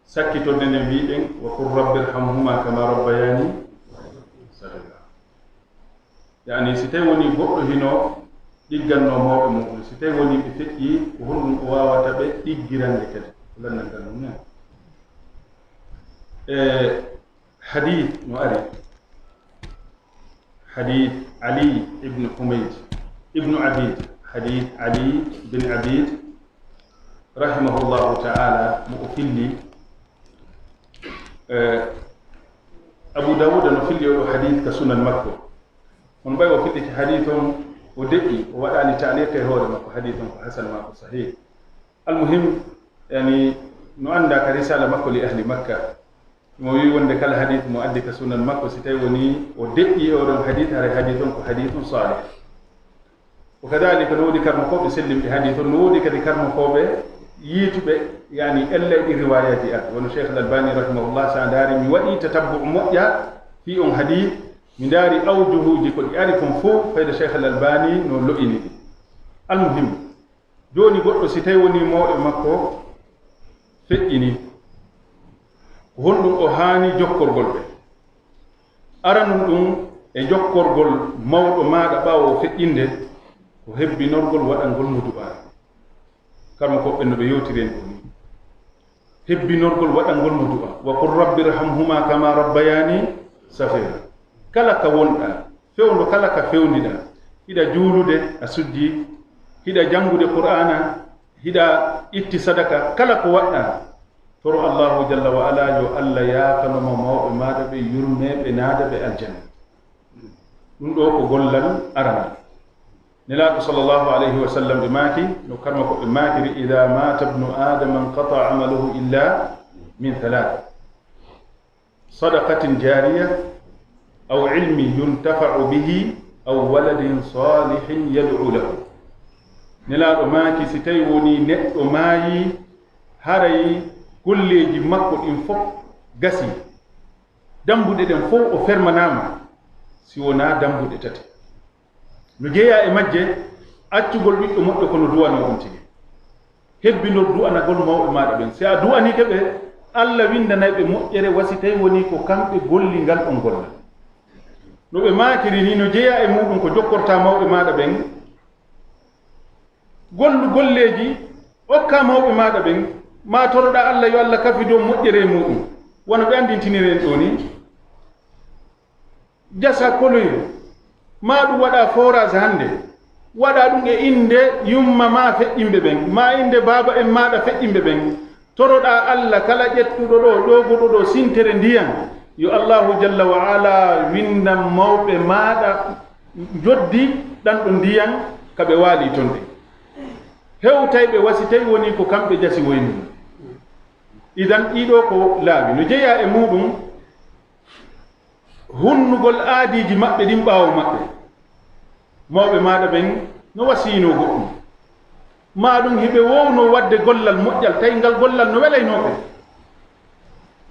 Sakkitorde nde mbiɗen, "Wa qul rabbi irhamhuma kama rabbayani saghira." Yani, si tawi woni goɗɗo hino ɗiggannoo mawɓe muɗum, si tawi woni ɓe feƴƴi, ko honɗum o waawata ɓe ɗiggirande kadi? Ko lanndal ngal ɗum noon. E hadith no ari, hadith Ali ibn Humayd, ibn Abid, Hadith Ali bin Abid, rahimahullahu ta'ala, mo o filli. Eh, Abu Dawuda no filli oɗo hadith ka sunan makko. On ɓay o filliti hadith on, o deƴƴi, o waɗani ta'liq e hoore makko, hadith on ko hasan ma ko sahih. Almuhim, yani, no annda ka risala makko li ahli Makka. Mo wi wonde kala hadith mo addi ka sunan makko, si tawi woni o deƴƴi e oɗon hadith, haray hadith on ko hadithun salih. Wa kadhalika no woodi karmokooɓe sellinɓe hadith on, no woodi kadi karmokooɓe yiituɓe, yani, ella e ɗi riwayaji addi. Wano Cheikh Al-Albani rahimahullah, sa ndaari mi waɗi tatabbu'u moƴƴa fi on hadith, mi ndaari awjuhuji ko ɗi ari kon fof, fayda Cheikh Al-Albani no lo'ini ɗi. Almuhim, jooni goɗɗo si tawi woni mawɓe makko feƴƴini, ko honɗum o haani jokkorgol ɓe? Aranun ɗum e jokkorgol mawɗo maaɗa ɓaawo feƴƴinde, ko hebbinorgol waɗangol mo du'a. Karmokooɓe ɓen no ɓe yewtiri en ɗum ni. Hebbinorgol waɗangol mo du'a. Wa qul rabbi irhamhuma kama rabbayani saghira. Kala ka wonɗa, fewndo kala ka fewndiɗa, hiɗa juulude a sujji, hiɗa janngude Qur'aana, hiɗa itti sadaka, kala ko waɗɗa, toro Allahu jalla wa ala yo Allah yaafano ma mawɓe maaɗa ɓe, yurme ɓe, naada ɓe aljanna. Ɗum ɗo ko gollal aranal. Nelaaɗo sallallahu alayhi wa sallam ɓe maaki, no karma ko ɓe maakiri, "Idha mata ibnu Adama inqata amaluhu illa min thalath. Sadaqatin jariya, aw ilmin yuntafa'u bihi, aw waladin salihin yad'u lahu." Nelaaɗo maaki, si tawi woni neɗɗo maayi, haray golleeji makko ɗin fof gasi. Dambuɗe ɗen fof o fermanaama, si wonaa dambuɗe tati. No jeyaa e majje, accugol ɓiɗɗo moƴƴo kono du'anoo on tigi. Hebbinor du'anagol mawɓe maaɗa ɓen. Si a du'aniike ɓe, Alla winndanay ɓe moƴƴere, wa si tawi wonii ko kamɓe golli ngal on gollal. No ɓe maakiri nii, no jeyaa e muuɗum ko jokkortaa mawɓe maaɗa ɓen. Gollu golleeji, okkaa mawɓe maaɗa ɓen, maa toroɗaa Alla yo Alla kafido moƴƴere e muuɗum. Wano ɓe anndintiniri en ɗoo nii. Jasa koloyru, maa ɗum waɗa forage hannde, waɗa ɗum e innde yumma maa feƴƴinɓe ɓen, maa innde baaba en maaɗa feƴƴinɓe ɓen. Toroɗaa Alla kala ƴettuɗo ɗoo, ƴooguɗo ɗoo sintere ndiyan, yo Allahu jalla wa ala winndan mawɓe maaɗa njoddi ɗan ɗon ndiyan ka ɓe waali ton ɗen. Hewtay ɓe wa si tawi wonii ko kamɓe jasi woynii. Idan ɗii ɗoo ko laawi no jeyaa e muuɗum. Hunnugol aadiiji maɓɓe ɗin ɓaawo maɓɓe. Mawɓe maaɗa ɓen no wasiyinoo goɗɗum. Maa ɗum hiɓe woowno waɗde gollal moƴƴal, tawi ngal gollal no welaynoo ɓe.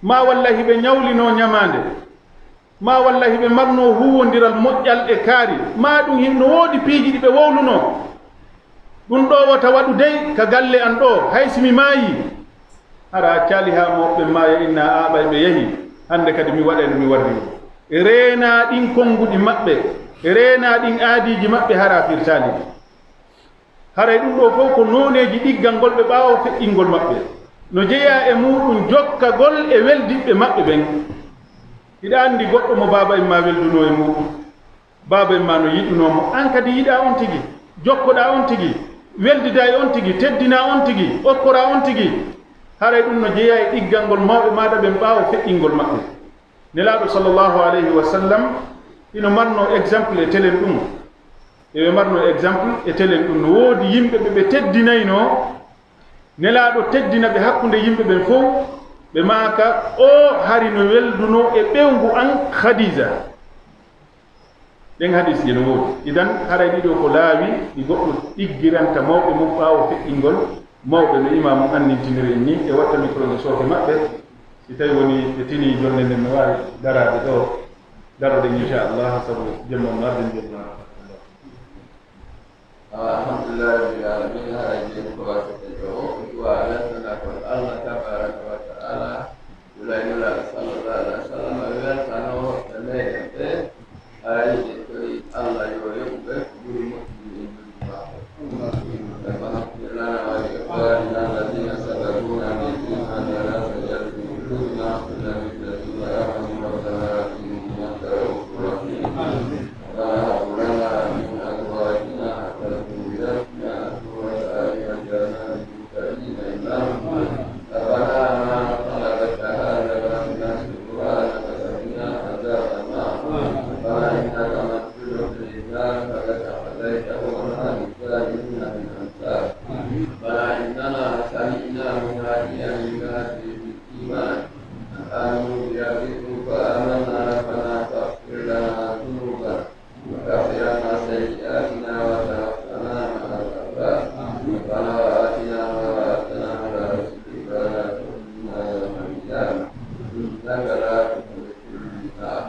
Maa walla hiɓe ñawlinoo ñamaande. Maa walla hiɓe marnoo huuwondiral moƴƴal e kaari. Maa ɗum hi-, no woodi piiji ɗi ɓe wowlunoo. Ɗum ɗoo wota waɗu dey ka galle an ɗoo, hay si mi maayii. Hara a caali haa mawɓe maaya inna a aɓay ɓe yahi. Hannde kadi mi waɗay no mi warri. Reenaa ɗin konnguɗi maɓɓe, reenaa ɗin aadiiji maɓɓe hara firtaali. Haray ɗum ɗoo fof ko nooneeji ɗiggangol ɓe ɓaawo feƴƴingol maɓɓe. No jeyaa e muuɗum jokkagol e weldiɓɓe maɓɓe ɓen. Hiɗa anndi goɗɗo mo baaba en maa weldunoo e muuɗum? Baaba en maa no yiɗunoo mo, an kadi yiɗaa on tigi, jokkoɗaa on tigi, weldidaa e on tigi, teddinaa on tigi, okkoraa on tigi. Haray ɗum no jeyaa e ɗiggangol mawɓe maaɗa ɓen ɓaawo feƴƴingol maɓɓe. Nelaaɗo sallallahu alayhi wa sallam hino marnoo exemple e telen ɗum. Eɓe marnoo exemple e telen ɗum. No woodi yimɓe ɓe ɓe teddinaynoo, Nelaaɗo teddina ɓe hakkunde yimɓe ɓen fow, ɓe maaka, "Oo hari no weldunoo e ɓeyngu an Khadija." Ɗen hadiisji no woodi. Idan, haray ɗii ɗoo ko laawi ɗi goɗɗo ɗiggiranta mawɓe mum ɓaawo feƴƴingol mawɓe, no imaamu annintiniri en nii, e watta mikro no sooke maɓɓe. Si tawi woni ɓe tinii jonde nden no waawi daraade ɗoo, daroɗen inchallah, sabu jemma on arde njolma. Alhamdulillahi rabbil alamin, haray jeni ko waseten ɗoo, o ɗum ɗuwa weltana kon Allah tabaraka wa ta'ala, Nulaaɗo sallallahu alaihi wasallam weltano hoɓɓe meɗen ɓe, haray en tori Allah yo yoɓu ɓe ko ɓuri moƴƴude e nduɗi maɓɓe. ربنا اغفر لنا ولإخواننا الذين سبقونا بالإيمان ولا تجعل في قلوبنا غلا للذين آمنوا ربنا إنك رؤوف رحيم. ربنا هب لنا من أزواجنا وذرياتنا سمعنا مناديا ينادي للإيمان أن آمنوا بربكم فآمنا ربنا فاغفر لنا ذنوبنا وكفر عنا سيئاتنا وتوفنا مع الأبرار. ربنا وآتنا ما وعدتنا على رسلك ولا تخزنا يوم القيامة إنك لا تخلف الميعاد.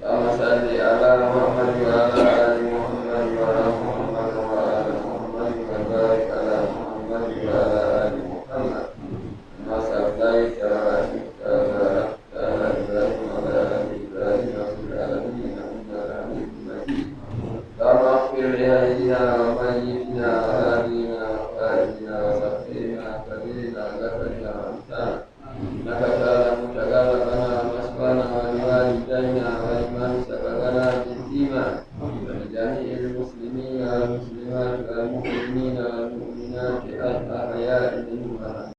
اللهم صل على محمد وعلى آل محمد وعلى محمد وعلى محمد وبارك على محمد وعلى آل محمد كما صليت ورحمت وباركت على إبراهيم وعلى آل إبراهيم في العالمين إنك حميد مجيد. اللهم اغفر لحينا وميتنا وهادينا وقائدنا وسفيرنا وكبيرنا لك الحمد إنك تعلم متقلبنا ومثوانا ولوالدينا ولمن سبقنا بالإيمان ولجميع المسلمين والمسلمات والمؤمنين والمؤمنات الأحياء منهم والأموات.